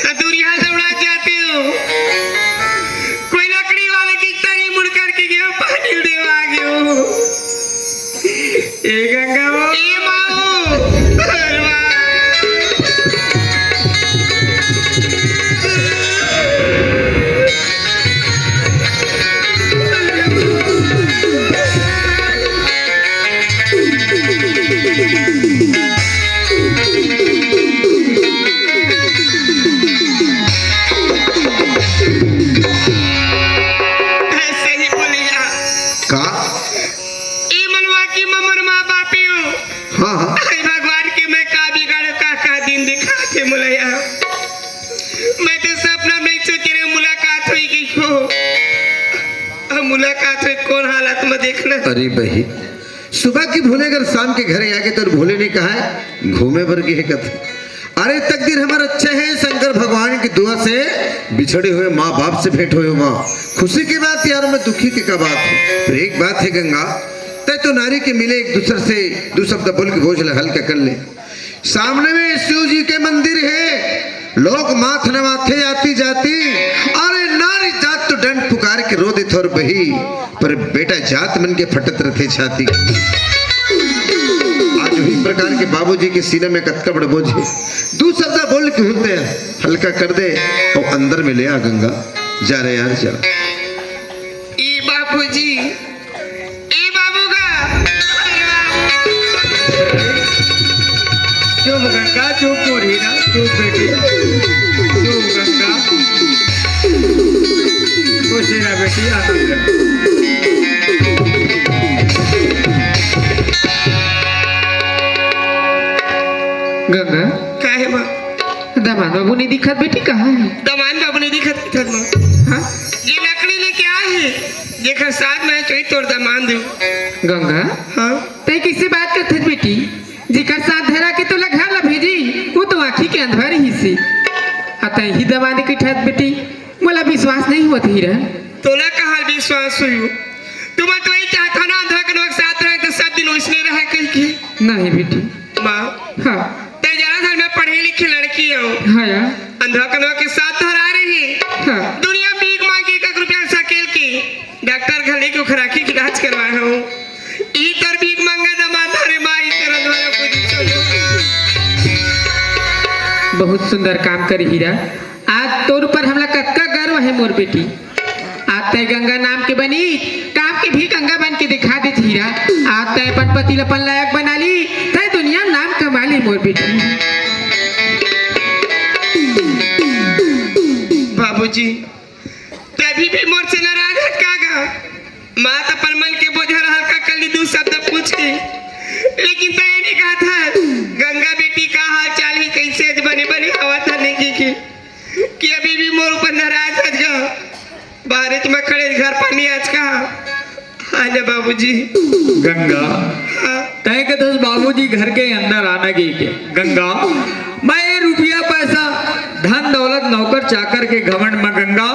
तो दूरिहा से उड़ा जाते हो। कोई लकड़ी वाले की तरह मुड़ करके गयो, पानी देवा गयो। ए गंगा वो। ए माँ वो। अरे वाह। ऐसे ही बोलिया। का? ई मनवा की ममर माँ बापी हो। हाँ, हाँ। अरे भगवान के मैं का बिगाड़ो, का, का दिन दिखाथे मोला यार। मैं तो सपना में सोचे रहे मुलाकात होई कि हो। अब मुलाकात होई कौन हालत में देखना। अरे बही, सुबह की भूले अगर शाम के घरे आगे तो भूले नहीं कहा है, घूमे बर गे हे कथे। अरे तकदीर हमर अच्छा हे, शंकर भगवान की दुआ से बिछड़े हुए माँ बाप से भेंट होए माँ। खुशी की बात यार, मैं दुखी के का बात है। पर एक बात है गंगा, तय तो नारी के मिले एक दूसर से दू शब्द बोल के बोझ ला हल्का कर ले। सामने में शिव जी के मंदिर हे, लोग माथ नवाथे आती जाती। अरे नारी जात तो डंड पुकार के रो देथे अउ बही, पर बेटा जात मन के फटत रथे छाती। आज वही प्रकार के बाबूजी के सीने में कतका बड़ बोझ हे। दू शब्द बोल के हुलते हल्का कर दे अउ अंदर में ले आ गंगा। जा रे यार जा। ई बाबूजी, ई बाबू का। चुप गंगा, चुप मोर हीरा, चुप बेटी, चुप गंगा। खुश रह बेटी, आनंद रह। गंगा। काहे माँ? दमाद बाबू नहीं दिखत बेटी, कहाँ है? दमांद बाबू नहीं दिखत, दिखत माँ। हाँ? ये लकड़ी लेके आए हैं, जेकर साथ में है, चोई तोर दमांद हूँ। गंगा, हाँ? तैं किससे बात करत हस बेटी? जेकर साथ धरा के तोला घर ला भेजी, वो तो आँखी के अंधरा रहिस हे। अउ तैं ही दमांद कहिथस बेटी, मोला विश्वास नहीं होत हीरा। तोला कहाँ विश्वास होही? तुमन तो यही चाहत हो ना, अंधरा के नोक साथ रहे तो सब दिन वइसने रहे कहिके। नहीं बेटी। माँ। हाँ। तैं जानत हस मैं पढ़े लिखे लड़की हूँ। हाँ यार। अंधरा के नोक के साथ धरा रही। हाँ। दुनिया में भीख मांग के एक एक रुपया सकेल के डॉक्टर घरे के ओखर आँखी के इलाज करवाए हूँ। ई तोर भीख मांगा दमांद रे माँ, ई तोर अंधरा को दिसो। बहुत सुंदर काम करे हीरा। आज तोर ऊपर हमला कतका गर्व हे मोर बेटी। आज तैं गंगा नाम के बनी, काम के भी गंगा बन के दिखा देस हीरा। आज तैं अपन पति ला अपन लायक बना ली, तैं दुनिया में नाम कमा ली मोर बेटी। बाबूजी, तभी भी मोर से नाराज हस का गा? माँ त अपन मन के बोझा ला हल्का कर ली दू शब्द पूछ के, लेकिन तैं ये नहीं कहत हस, गंगा बेटी का हाल चाल हे, कैसे आज बने बने हवा था नहीं की, की, कि अभी भी मोर ऊपर नाराज हस गा? बाहरे में खड़े घर पानी आज का? हाँ ना बाबूजी। गंगा, हाँ। तैं कहत हस बाबूजी घर के अंदर आना की के? गंगा, मैं ये रुपया पैसा, धन दौलत, नौकर चाकर के घमंड में गंगा,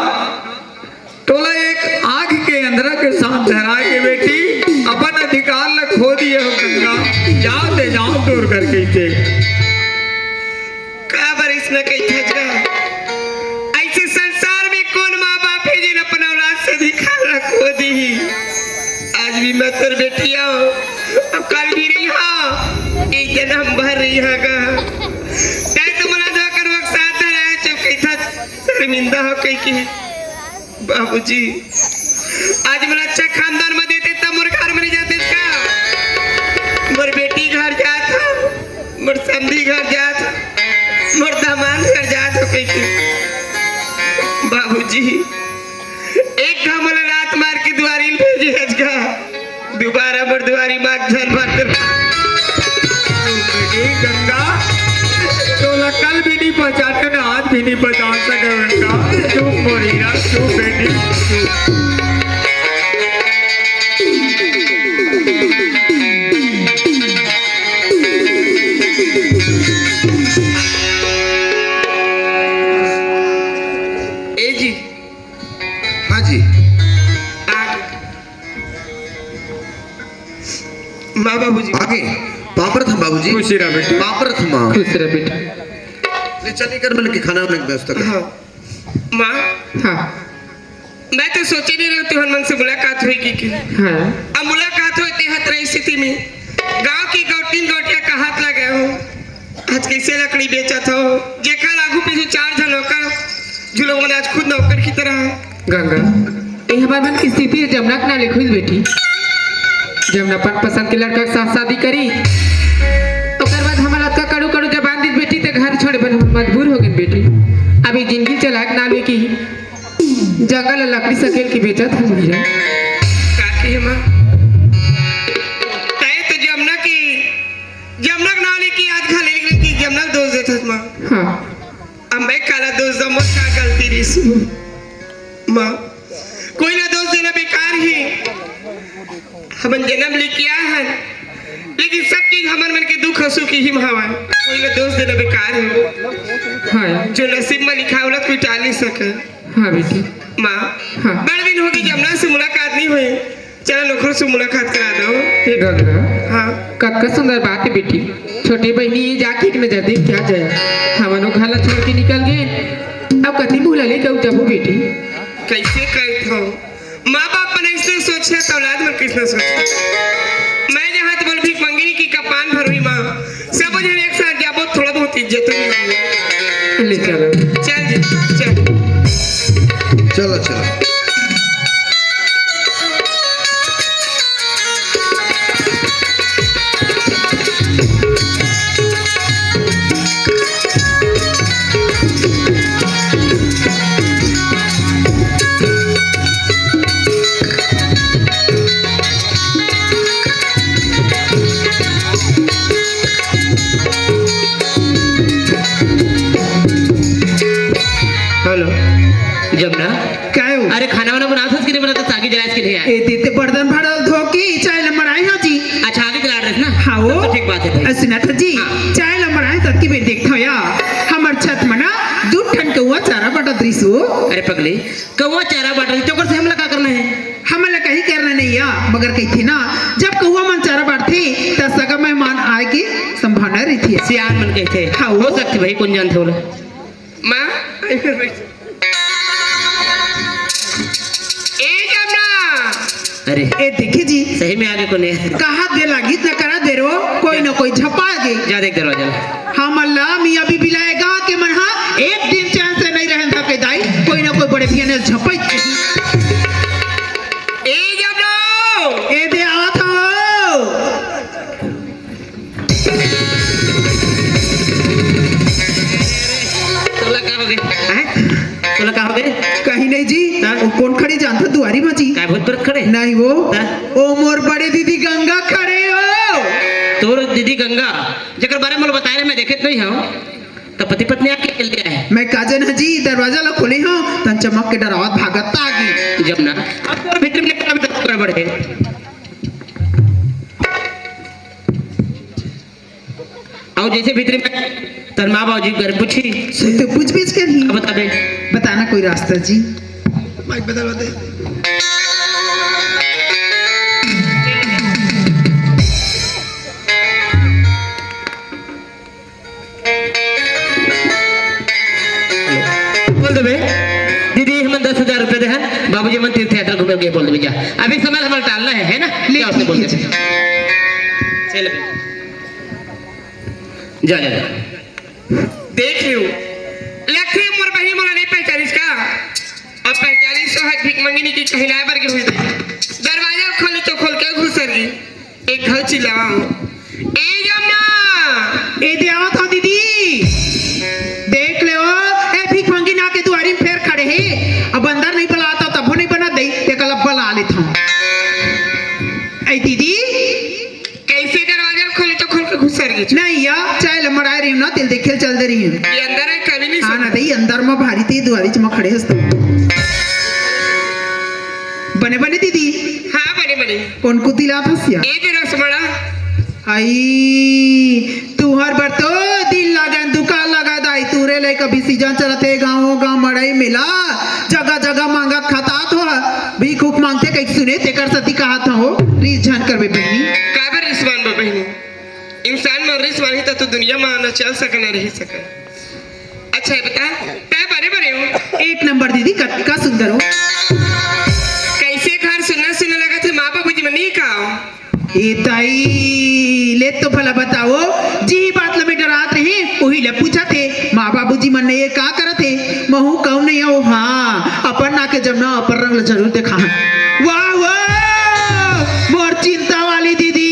तोला एक आग के अंधरा के साथ धरा के बेटी अपन अधिकार ला खो दिए हो गंगा, जाओ ते जाओ तोर घर के ते। काबर अइसना कहिथस गा? अइसे संसार में कोन माँ बाप हे जेन अपन औलाद से अधिकार ला खो दिही? आज भी मैं तोर बेटी हूँ, अउ कल भी रहिहूँ, एक जनम भर रहिहूँ गा। तैं तो मोला धोखा धोखा साथ धराए हस, कहिथस शर्मिंदा हूँ कहिके। बाबूजी, आज मोला अच्छा खानदान में देते तब मोर घर में नहीं जाते का? मोर बेटी घर जात हूँ, मोर समधी घर जात हूँ, मोर दामाद घर जात हूँ कहिके। बाबूजी, एक घाव मोला लात मार के दुवारी ल भेजे हस गा। दुबारा मोर दुवारी माँ झन भर दे। ए गंगा, तोला कल भी नहीं पहचाने ना, आज भी नहीं पहचान सके गंगा। चुप मोरी ना, चुप बेटी, चुप। ए जी। हाँ जी। आ माँ बाबूजी। आगे। पाँव परत हँव बाबूजी। खुश रह बेटा। पाँव परत हँव माँ। खुश रह बेटा। ले चल इकर मन के खाना वाना के व्यवस्था कर। हाँ। माँ। हाँ। मैं तो सोचे नहीं रहती हूँ मन से मुलाकात होई कि, कि। हाँ। अब मुलाकात होई ते हर स्थिति में गाँव की गौटिन गौटिया का हाथ लगे हो। आज कैसे लकड़ी बेचत हो, जेकर आगू पीछू चार झन नौकर, जो लोग मन आज खुद नौकर की तरह। गंगा, ये हमर मन की स्थिति हे, जमुना के नाम लिखिस बेटी। जमुना अपन पसंद के लड़का के साथ शादी करी, ओकर बाद हमला अतका कड़ू कड़ू जबान दिस बेटी, ते घर छोड़े बर हम मजबूर हो गए बेटी। अभी जिंदगी चलाए के नाम लेके जंगल ल लकड़ी सकेल के बेचत हन भैया। काकी हे माँ, तय तो जमुना की, जमुना के नाम लेके आज घले निकले कि जमुना ल दोष देत हस माँ। हाँ। अब मैं काला दोष दँव, मोर का गलती रहिस? माँ, कोई ला दोष देना बेकार हे। हमन जनम लेके आए हन, लेकिन सब चीज हमन मन के दुख सुख ही में हवय। कोई ला दोष देना बेकार हे। हाँ। जो नसीब में लिखा हे, ओला कोई टाल नहीं सके। हाँ बेटी। माँ, हाँ। बड़ दिन होगे जमुना से मुलाकात नहीं होय। चला ओखर से मुलाकात करा दव। गंगा, हाँ। कतका सुंदर बात हे बेटी। छोटे बहिनी ये जाके एक नजर देख के आ जाय। हमन ओ घर ला छोड़ के निकल गेन, अब कति मुँह ला लेके अउ जाबो बेटी। कैसे करत हव? माँ बाप मन अइसने सोचथे त औलाद मन कइसने सोचथे? मैं जहाँ त बोल भीख मंगिनी की कपान भरोही माँ, सबो झन एक साथ जाबो, थोड़ा बहुत इज्जत मिलही। ले चलो। चल जी, चल। चलो, चलो। ए, देते बर्तन भाड़ा धो के चाय ल मड़ाए हो जी। अच्छा, आगे के आर्डर ना? हाँ, वो। तब तो ठीक बात है भाई। अ, सुना था जी, हाँ। चाय ल मड़ाए तब की बेर देखता हो या, हमर छत में ना दू ठन कौआ चारा बांटत रहिस हो। अरे पगली, कौआ चारा बांटत रहिस, तो ओकर से हमला का करना है? हमला कहीं करना नहीं या, मगर कहिथे ना, जब कौआ मन चारा बांटथे, त सगा मेहमान आए के संभावना रहिथे। सियान मन कहिथे। हाँ, वो। हो सकथे भाई, कोन जानथे ओला। माँ, ए जमुना। अरे। ए, देखे जी। सही में आगे कोने? कहा दे लागिस न करा दे रो, कोई न कोई झपा गे। जा देख दरवाजा ला। हमला मियाँ बीबी ला ए गाँव के मन हा एक दिन चैन से नहीं रहन सके दाई, कोई न कोई बड़े भैया ने झपा ही। ए जमुना। ए दे आवत हो। तोला का होगे? हैं? तोला का होगे? कहीं नहीं जी। हाँ? वो कोन खड़े जानत हो दुआरी में जी? काय भूत प्रेत खड़े? नहीं वो। हाँ? ओ मोर बड़े दीदी गंगा खड़े हो। तोर दीदी गंगा, जेकर बारे में बताए रहे, मैं देखे तो नहीं हूँ। तो पति पत्नी आके खेलते हैं। मैं का जन जी दरवाजा ला खोले हूँ, तन चमक के डरावत भागत आ गई। जमुना, अब तोर भीतर में काम गड़बड़ है। अउ जइसे भीतरी में तोर माँ बाबूजी घर पूछही। सही तो पूछबेच करही। अब बताबे। बताना कोई रास्ता जी। माइक बदल दे। बोल देबे, दीदी, हमन दस हजार रुपया दे हन, बाबूजी मन तीर्थ यात्रा घूमे गए, बोल देबे, जा। अभी समय हमन टालना है, है ना? ले, जाओ, ठीक बोल है दे। जी। चल बे। जा, जा, जा। देख लियो, लगथे मोर बहिनी मोला नहीं पहचानिस का? अब पहचानिस तो आज भीख मंगिनी के कहलाए बर गे हुई दे। दरवाजा खोले तो खोल के घुसर गे। एक घाव चिल्लावा हो। ए जमुना! ए दे आवत हो दीदी। देख ले ओ, ए भीख मंगिन आके दुआरी में फेर खड़े हे। अब अंदर नहीं बलात हो तभो नहीं बना दे, ते कल अब बला लेत हो। ए दीदी। कैसे दरवाजा खोले तो खोल के घुसर गे। नहीं या, चाय ल मड़ाए रही हूँ ना, तेल देखे ल चल दे रही हूँ। ये अंदर है, कभी नहीं हाँ सुना। ना दई, अंदर में भारी ते दुआरी च में खड़े हस तो। बने बने दीदी। हाँ, बने बने। कोन कुती लात हस या? ए दे रसमड़ा। आई, तुहर बर तो दिल लागन, दुकान लगा दाई, तुरे ले कभी सीजन चलत हे, गाँव गाँव मड़ई मेला, जगह जगह मांगत खतात हो, भीख उख मांगथे कहिके सुने, तेकर सती कहत हो, रीस झन करबे बहिनी। काबर रीस मानबो बहिनी? इंसान मन रीस मानही त तो दुनिया मा न चल सके, न रही सके। अच्छा, ये बता, तै बने बने हो? एक नंबर दीदी, कतका सुंदर हो। कैसे घर सुन्ना सुन्ना लगत हे, माँ बाबूजी मन नहीं का? ए ताई, ले तो भला बताओ, जी बात ल मैं डरात रही, उही ल पूछत हे, माँ बाबूजी मन ने ये का करत हे? महू कहूँ नहीं हो, हाँ, अपन ना के जमना, अपन रंग ल जरूर देखा। वाह, वाह, मोर चिंता वाली दीदी,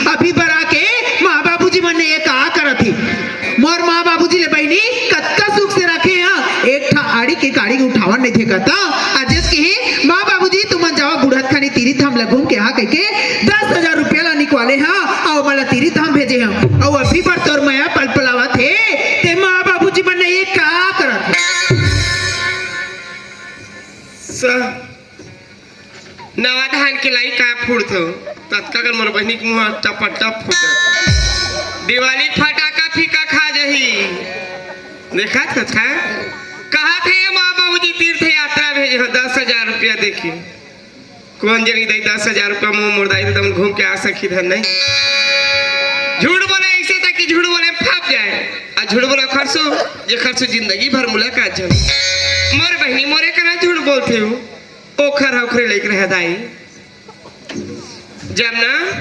अभी बरा के माँ बाबूजी मन ने ये का करत हे? मोर माँ बाबूजी ले बहिनी कतका सुख से रखे हैं, एक ठा आड़ी के काड़ी उठावन नहीं थे कहता। आज जस के माँ बाबूजी तुमन जावा बुढ़त खानी तीरी धाम ला घूम के आ कहिके दस हजार रुपया ला निकवाले हैं, अउ मला तीरी धाम भेजे हैं, अउ अभी बर तोर मया पलपलावत हे, ते माँ बाबूजी मन ने ये का करत हे? स- नवा धान के लाई का फूटथो, ततका कर मोर बहिनी के मुंह टपा टप फूटत। दिवाली के फटाका फीका खा जही। देखत हस का? कहत हे माँ बाबूजी तीर्थ यात्रा भेजे हो, दस हजार रुपया देके। कोन जनी दई दस हजार रुपया मुंह मोर दाई, तुम घूम के आ सकी धन नहीं। झूठ बोले ऐसे तक कि झूठ बोले फंस जाए। आ झूठ बोला खरसू, जे खरसू जिंदगी भर मुलाकात जन। मोर बहिनी मोरे करा झूठ बोलथे हो। ओखर हा ओखरे लइक रहे दाई। जमुना।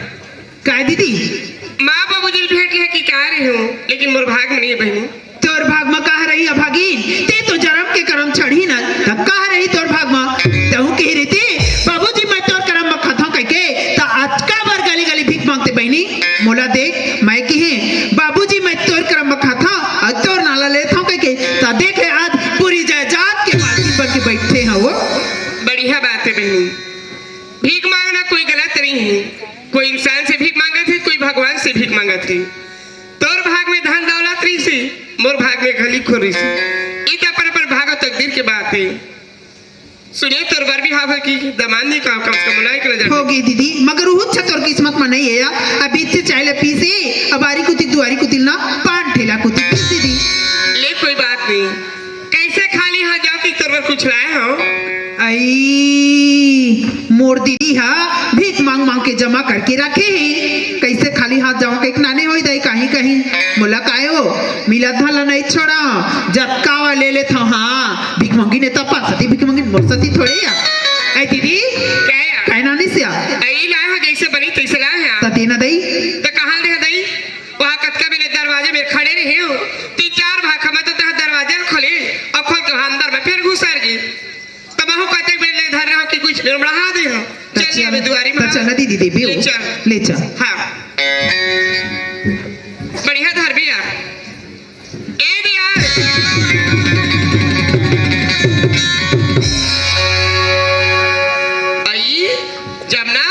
काय दीदी? माँ बाबूजी ल भेंट ले कि का रहे हो, लेकिन मोर भाग में नहीं है बहिनी। तोर भाग में का रही अभागिन? ते तो जरम के करम छड़ही न, त का रही तोर भाग में? तहूँ कही रहिते, "बाबूजी मैं तोर करम में खाथों" कहिके, त अतका बर गली गली भीख मांगते बहिनी। मोला देख, मैं किहे, "बाबूजी मैं तोर करम में खाथों, अउ तोर नाला लेथों" कहिके, त देख ले आज पूरी जायदाद के मालकिन बन के बैठे हैं वो। बढ़िया बात है बहिनी। भीख मांगना कोई गलत नहीं है। कोई इंसान से भीख मांगत है, कोई भगवान से भीख मांगत है। तोर भाग में धन दौलत रहिसे, मोर भाग में घली खोर रहिसे। ई त अपन अपन भाग अउ तकदीर के बात है। सुने, तोर बर बिहाव होगे कि दमांद नहीं का, कम से कम मोला एक नजर हो गे दीदी, मगर उहू अच्छा तोर किस्मत म नहीं हे या। अभी ते चाय ला पीसे, अब बारी कुतिक दुआरी कुतिक ना, पान ठेला कुतिक दीदी। ले, कोई बात नहीं, कैसे खाली हाथ जाव कि तोर बर कुछ लाए हंव। आई, मोर दीदी हा भीख मांग मांग के जमा करके रखे हे, कैसे खाली हाथ जाव, कहिके नाने होई दाई, कहीं कहीं मोला काय हो, मिलत धाला नहीं छोड़ा, जतका वा ले लेत हंव, हाँ, भीख मंगी नेता पान सती, भीख मंगी मोर सती थोड़े या। ए दीदी, काय या? काय नानी से या? ए, ई लाए हंव, जैसे बनी तैसे लाए हंव। त देना दई। त कहाँ दे दई? वहाँ कतका बेले दरवाजे में खड़े रहे हंव, तीन चार भाखा में तो तह दरवाजा ल खोले, अउ खोल के अंदर में फिर घुसर गे। त महू कतेक बेले धर रहे हंव कि कुछ गड़बड़ा दे हंव। चल, अच्छा, अबे दुआरी में। अच्छा, नदी दीदी, बेऊ। ले चल। ले चल। हाँ। बढ़िया धर भी यार। ए दे यार। आई, जमना,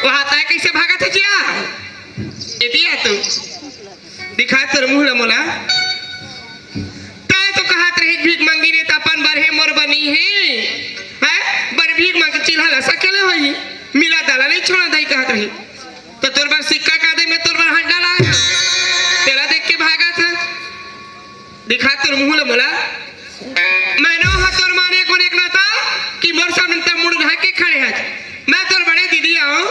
वहाँ तय कैसे भागत हे जिया? ए दिया तू। दिखा तोर मुंह ला मोला। तय तो कहत रही भीख मंगी नेता अपन बर हे, मोर बर नइ हे। हैं? बर भीख मांग के चिल्हा ला सकेले होही। मिला दाला नहीं छोड़ा दाई कहत रही। त तोर बर सिक्का का दे, मैं तोर बर हंडा लाए हंव। तेला देख के भागत हस। दिखा तोर मुंह ला मोला। मैं नो हा तोर माने कोन एक नाता कि मोर सामने ते मुड़ ढाक के खड़े हस। मैं तोर बड़े दीदी आंव।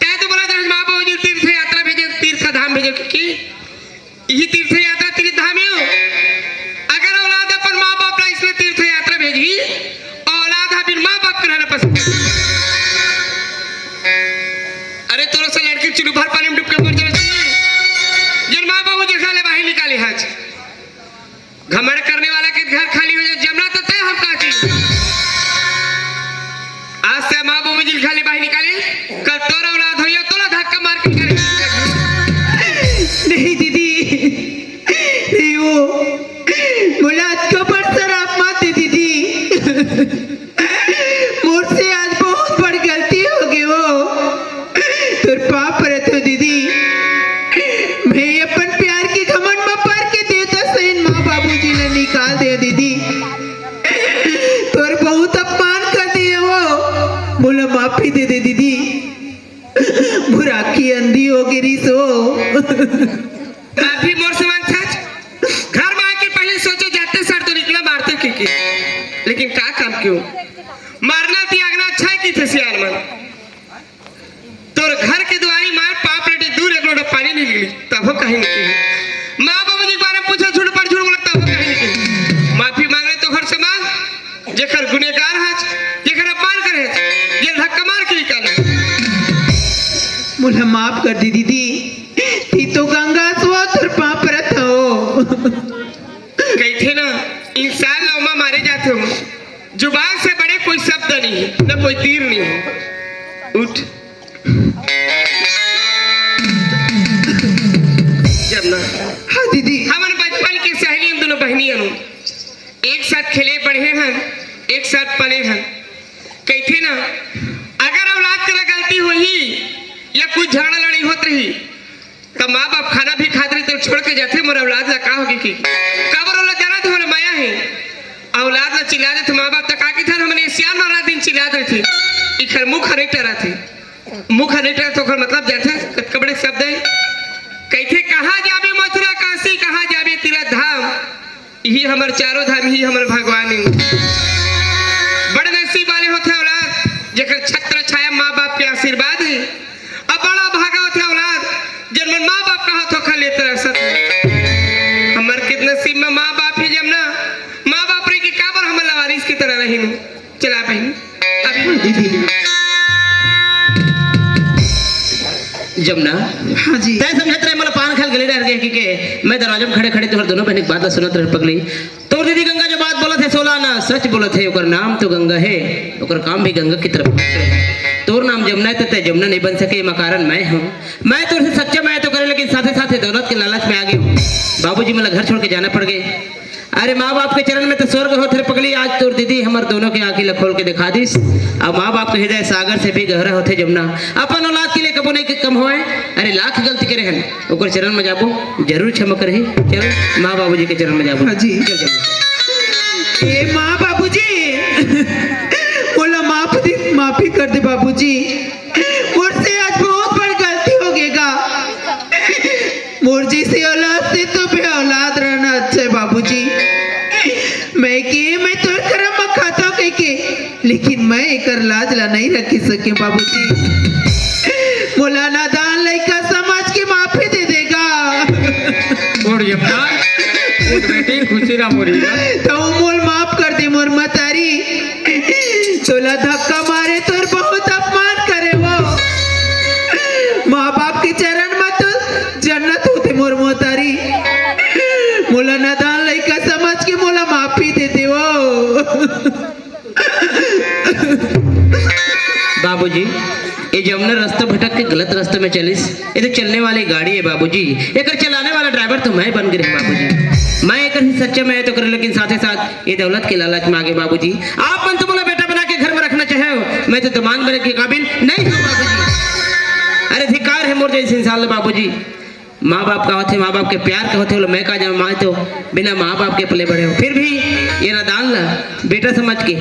तय तो बोला था, माँ बाबू जी तीर्थ यात्रा भेजे, तीर्थ धाम भेजे, कि इही तीर्थ यात्रा तीर्थ धाम हे। अगर औलाद अपन माँ बाप ला इसने तीर्थ यात्रा भेजी, औलाद हा बिन माँ बाप के रहना पसंद। अरे तोर से लड़की चुलू भर पानी में डूब के मर जाना चाहिए। जिन माँ बाबू जी घर ले बाहर निकाले हस। घमंड करने वाला के घर खाली हो जाए, जमना तो तय हम का चीज। आज से माँ बाबू जी घर ले बाहर निकाले, कल तोर औलाद होइया, तोला धक्का मार के निकाले। नहीं दीदी, नहीं वो, मोला अतका बड़ सराप मत दे दीदी। मोर से आज बहुत बड़ गलती होगे वो। तोर पाँव परत हंव दीदी। मैं अपन प्यार के घमंड म पर के देवता सहिन माँ बाबूजी ला निकाल दे दीदी। तोर बहुत अपमान कर दिए वो। मोला माफी दे दे दीदी। मोर आँखी अंधी होगे रिहिस वो। माफी मोर से मांगथस? घर में आके पहले सोचे जाते सर तो निकला मारते के, के। लेकिन का काम क्यों? मारना त्यागना अच्छा हे कहिथे सियान मन। तोर घर के दुआरी मार पाँव पलटे दूर एक लोटा पानी नहीं निकली, तभो कहीं नहीं कही। माँ बाबू जी के बारे में पूछे झूठ पर झूठ बोला, तभो कहीं नहीं कही। माफी मांगने तो घर से मांग, जेकर गुनेगार हस, जेकर अपमान करे हस, जेला धक्का मार के निकाले। मोला माफ कर दे दीदी, तैं तो गंगा हस वो, तोर पाँव परत हंव। कहिथे ना, इंसान ला ओमा मारे जाथे हो। जुबान से बड़े कोई शब्द नहीं है, न कोई तीर नहीं है। उठ। जब ना हाँ दीदी। हमन बचपन के सहेली, हम दोनों बहिनी अनु एक साथ खेले बढ़े हन, एक साथ पले हन। कहिथे ना, अगर औलाद करा गलती होही या कुछ झगड़ा लड़ाई होत रही, त माँ बाप खाना भी खात रही, त छोड़ के जाथे, मोर औलाद ला का होगे कि? काबर ओला जाना थे, ओला माया हे। औलाद ला चिल्ला देथे माँ बाप, त का कहिथे, हमने सियान मा रात दिन चिल्लात रहिथे, इखर मुख नहीं टरथे। मुख नहीं टरथे, ओखर मतलब जाथे, कतका बड़े शब्द हे। कहिथे, "कहाँ जाबे मथुरा काशी, कहाँ जाबे तीरथ धाम।" इही हमर चारों धाम, इही हमर भगवान हे। बड़ नसीब वाले होथे औलाद, जेकर छत्र छाया माँ बाप के आशीर्वाद हे। अब बड़ा भागा होथे औलाद, जेन मन माँ बाप कहा थोखा लेते रह सकते। हमर कित नसीब में माँ बाप हे जब ना, माँ बाप रही के काबर हमर लावारिस की तरह रही। चला बहन, अभी दीदी। जमुना, हाँ जी। तय समझत रहे, मोला पान खाल गले डार गए कि के, मैं दरवाजा में खड़े खड़े तोहर दोनों बहन के बात ला सुनत रहे पगली। तोर दीदी गंगा जो बात बोलत हे, सोला ना सच बोलत हे, ओकर नाम तो गंगा हे, ओकर काम भी गंगा की तरफ। तोर नाम जमुना हे, त तय जमुना नहीं बन सके, एमा कारण मैं हूँ। मैं तोर से सच्चा मैं तो करे, लेकिन साथे साथे दौलत के लालच में आ गई हूँ। बाबूजी मोला घर छोड़ के जाना पड़ गए। अरे माँ बाप के चरण में तो स्वर्ग होथे रे पगली। आज तोर दीदी हमर दोनों के आँखी ला खोल के दिखा दिस। अब माँ बाप के हृदय सागर से भी गहरा होथे जमुना। अपन औलाद के लिए कबो नहीं कम होए। अरे लाख गलती करे हन, ओकर चरण में जाबो, जरूर क्षमा करही। चल माँ बाबूजी के चरण में जाबो। हाँ जी। चल जमुना। ए माँ बाबूजी, मैं एकर लाज ला नहीं रखी सके बाबूजी। मोला नादान लइका समझ के माफी दे देगा। उठ जमना, उठ बेटी, खुशी रह मोरी। तो मोल माफ कर दे मोर मतारी। तोला धक्का मारे तोर बहुत अपमान करे वो। माँ बाप के चरण में तो जन्नत होते मोर मतारी। मोला नादान लइका समझ के मोला माफी दे दे वो। बाबूजी, ये जमुना रास्ता भटक के गलत रास्ते में चलिस। ये तो चलने वाली गाड़ी है बाबूजी, एकर चलाने वाला ड्राइवर तो मैं बन गए बाबूजी। मैं एकर ही सच्चा मैं तो कर, लेकिन साथ ही साथ ये दौलत के लालच में आगे बाबूजी। आप मन तो मोला बेटा बना के घर में रखना चाहे हो, मैं तो दमांद बने के काबिल नहीं हूँ बाबूजी। अरे धिक्कार है मोर जैसे इंसान ला बाबूजी। माँ बाप का होथे, माँ बाप के प्यार का होथे, बोले मैं का जाऊँ, मैं तो बिना माँ बाप के पले बड़े हो। फिर भी ये नादान ला बेटा समझ के,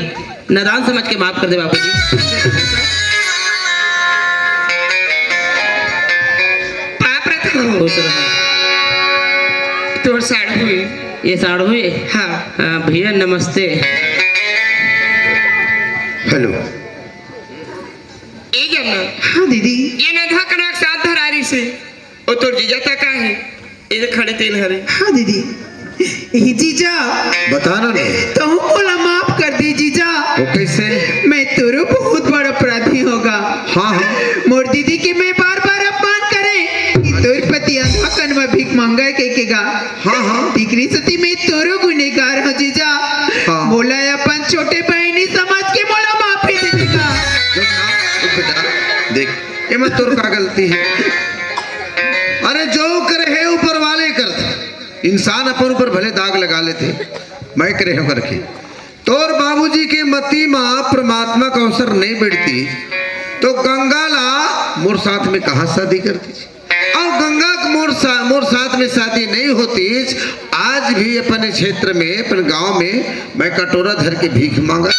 नादान समझ के माफ कर दे बाबूजी। पाप रखो। खुश रहो। तोर साढ़ू हे। ये साढ़ू हे? हाँ। हाँ, भैया नमस्ते। हेलो। ए जमुना। हाँ दीदी। ये नधा कनक साथ धरारी से। ओ तोर जीजा तक का हे? ए खड़े तेन हरे। हाँ दीदी। ए जीजा। बता ना ने। तहूँ मोला माफ कर दे जीजा। वो कैसे? मैं तोरो बहुत बड़ा अपराधी होगा। हाँ, हाँ। मोर दीदी के मैं बार बार अपमान करे कि तोर पति अंधा कन में भीख मांगा के केगा। हाँ, हाँ। तेकरे सेती मैं तोरो गुनेगार हूँ जीजा। हाँ। मोला अपन छोटे बहिनी समझ के मोला माफी दे देगा। देख ना, देख बेटा, देख, एमा तोर का गलती हे? अरे जो करे हे ऊपर वाले करथे। इंसान अपन ऊपर भले दाग लगा लेथे, मैं करे हूँ करके। तोर बाबूजी के मती मा परमात्मा का अवसर नहीं बैठती, तो गंगा ला मोर साथ में कहाँ शादी करती? और गंगा के मोर सा-, मोर साथ में शादी नहीं होती, आज भी अपने क्षेत्र में, अपने गांव में मैं कटोरा धर के भीख मांगा।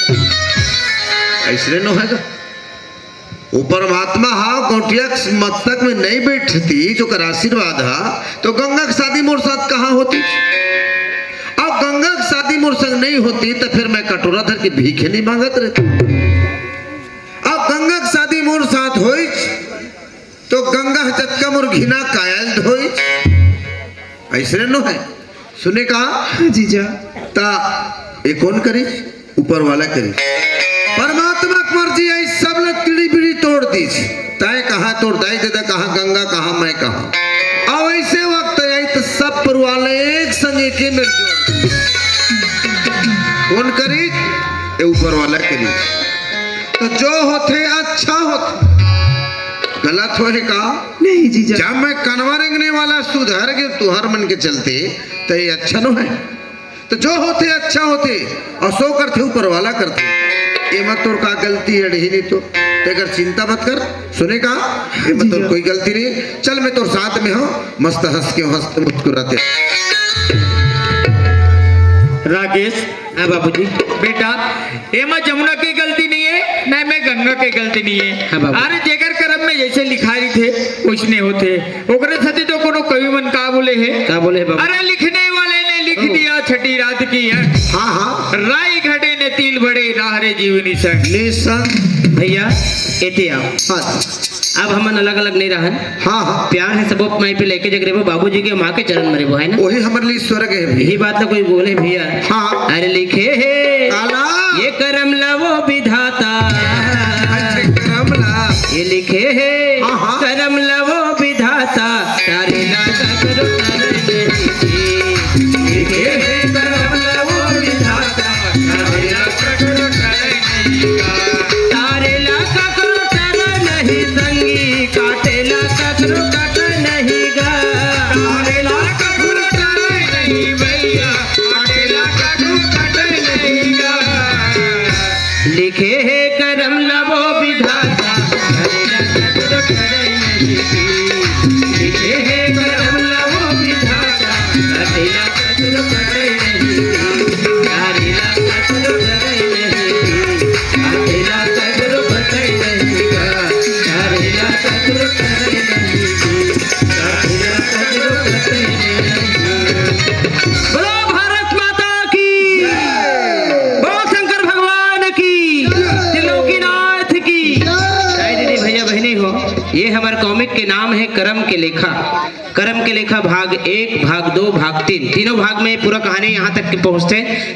ऐसने नो हैगा। वो परमात्मा हा गौंटिया के मस्तक में नहीं बैठती, जो कर आशीर्वाद हा, तो गंगा की शादी मोर साथ कहाँ होती? अब गंगा की शादी मोर संग नहीं होती, तो फिर मैं कटोरा धर के भीखे नहीं मांगत रहती। अब गंगा की शादी मोर साथ होई, तो गंगा ह जतका मोर घिना कायल धोई। ऐसने नो है। सुने का? हाँ जीजा। ता ये कौन करी? ऊपर वाला करी। परमात्मा के मर्जी आई, सब लोग तिड़ी बिड़ी तोड़ दीस। तय कहाँ तोर दाई ददा, कहाँ गंगा, कहाँ मैं, कहाँ। अब ऐसे वक्त आई तो सब परिवार एक संग एक ही मिल जुल। कौन करी? ये ऊपर वाला करी। तो जो होथे अच्छा होथे, गलत होहे का? नहीं जीजा। जब मैं कनवा रेंगने वाला सुधर के तुहर मन के चलते, तो ये अच्छा नो है। तो जो होथे अच्छा होथे, और सो करथे ऊपर वाला करथे। एमा तोर का गलती हे, अड़ही नहीं तो, तेकर चिंता मत कर। सुने का? एमा तोर जीजा। कोई गलती नहीं। चल मैं तोर साथ में हूँ, मस्त हंस के हंसते मुस्कुराते। राकेश, हाँ बाबूजी। बेटा, एमा जमुना के गलती नहीं है, न मैं गंगा के गलती नहीं है। हाँ बाबू। अरे जेकर करम में जैसे लिखा रहिथे, वैसने होथे। ओकरे सेती तो कोनो कवि मन का बोले हे? का बोले हे बाबू? अरे लिखने वाले ने लिख ओ। दिया छठी रात की है। हाँ, हाँ। राई घटे ने तिल बड़े, राह रे जीवनी संग। निसंग। भैया, एती आओ। हाँ। अब हमन अलग-अलग नहीं रहन। हाँ, हाँ। प्यार हे सबो माई पे लेके जग रेबो, बाबूजी के माँ के चरण में रेबो, है ना? वही हमर लिए स्वर्ग हे भैया। यही बात ला कोई बोले भैया। हाँ। अरे लिखे हे काला। ये करम ला वो विधाता। अच्छा, करम ला। ये लिखे हे हाँ, हाँ। करम ला वो विधाता। तारे ला ककरो तारे नहीं। लिखे हे करम ला वो विधाता। तारे ला ककरो तारे नहीं। तारे ला ककरो तारे नहीं संगी, काटे ला ककरो काटे नहीं गा। तारे ला ककरो तारे नहीं भैया, काटे ला ककरो काटे नहीं गा। लिखे हे करम ला वो विधाता, तारे ला ककरो तारे नहीं। लिखे हे करम ला वो विधाता, तारे ला बोलो भारत माता की, बोलो शंकर भगवान की। चलो। के नाम हे करम के लेखा। करम के लेखा भाग एक, भाग दो, भाग तीन, तीनों भाग में पूरा कहानी यहाँ तक के पहुँचथे।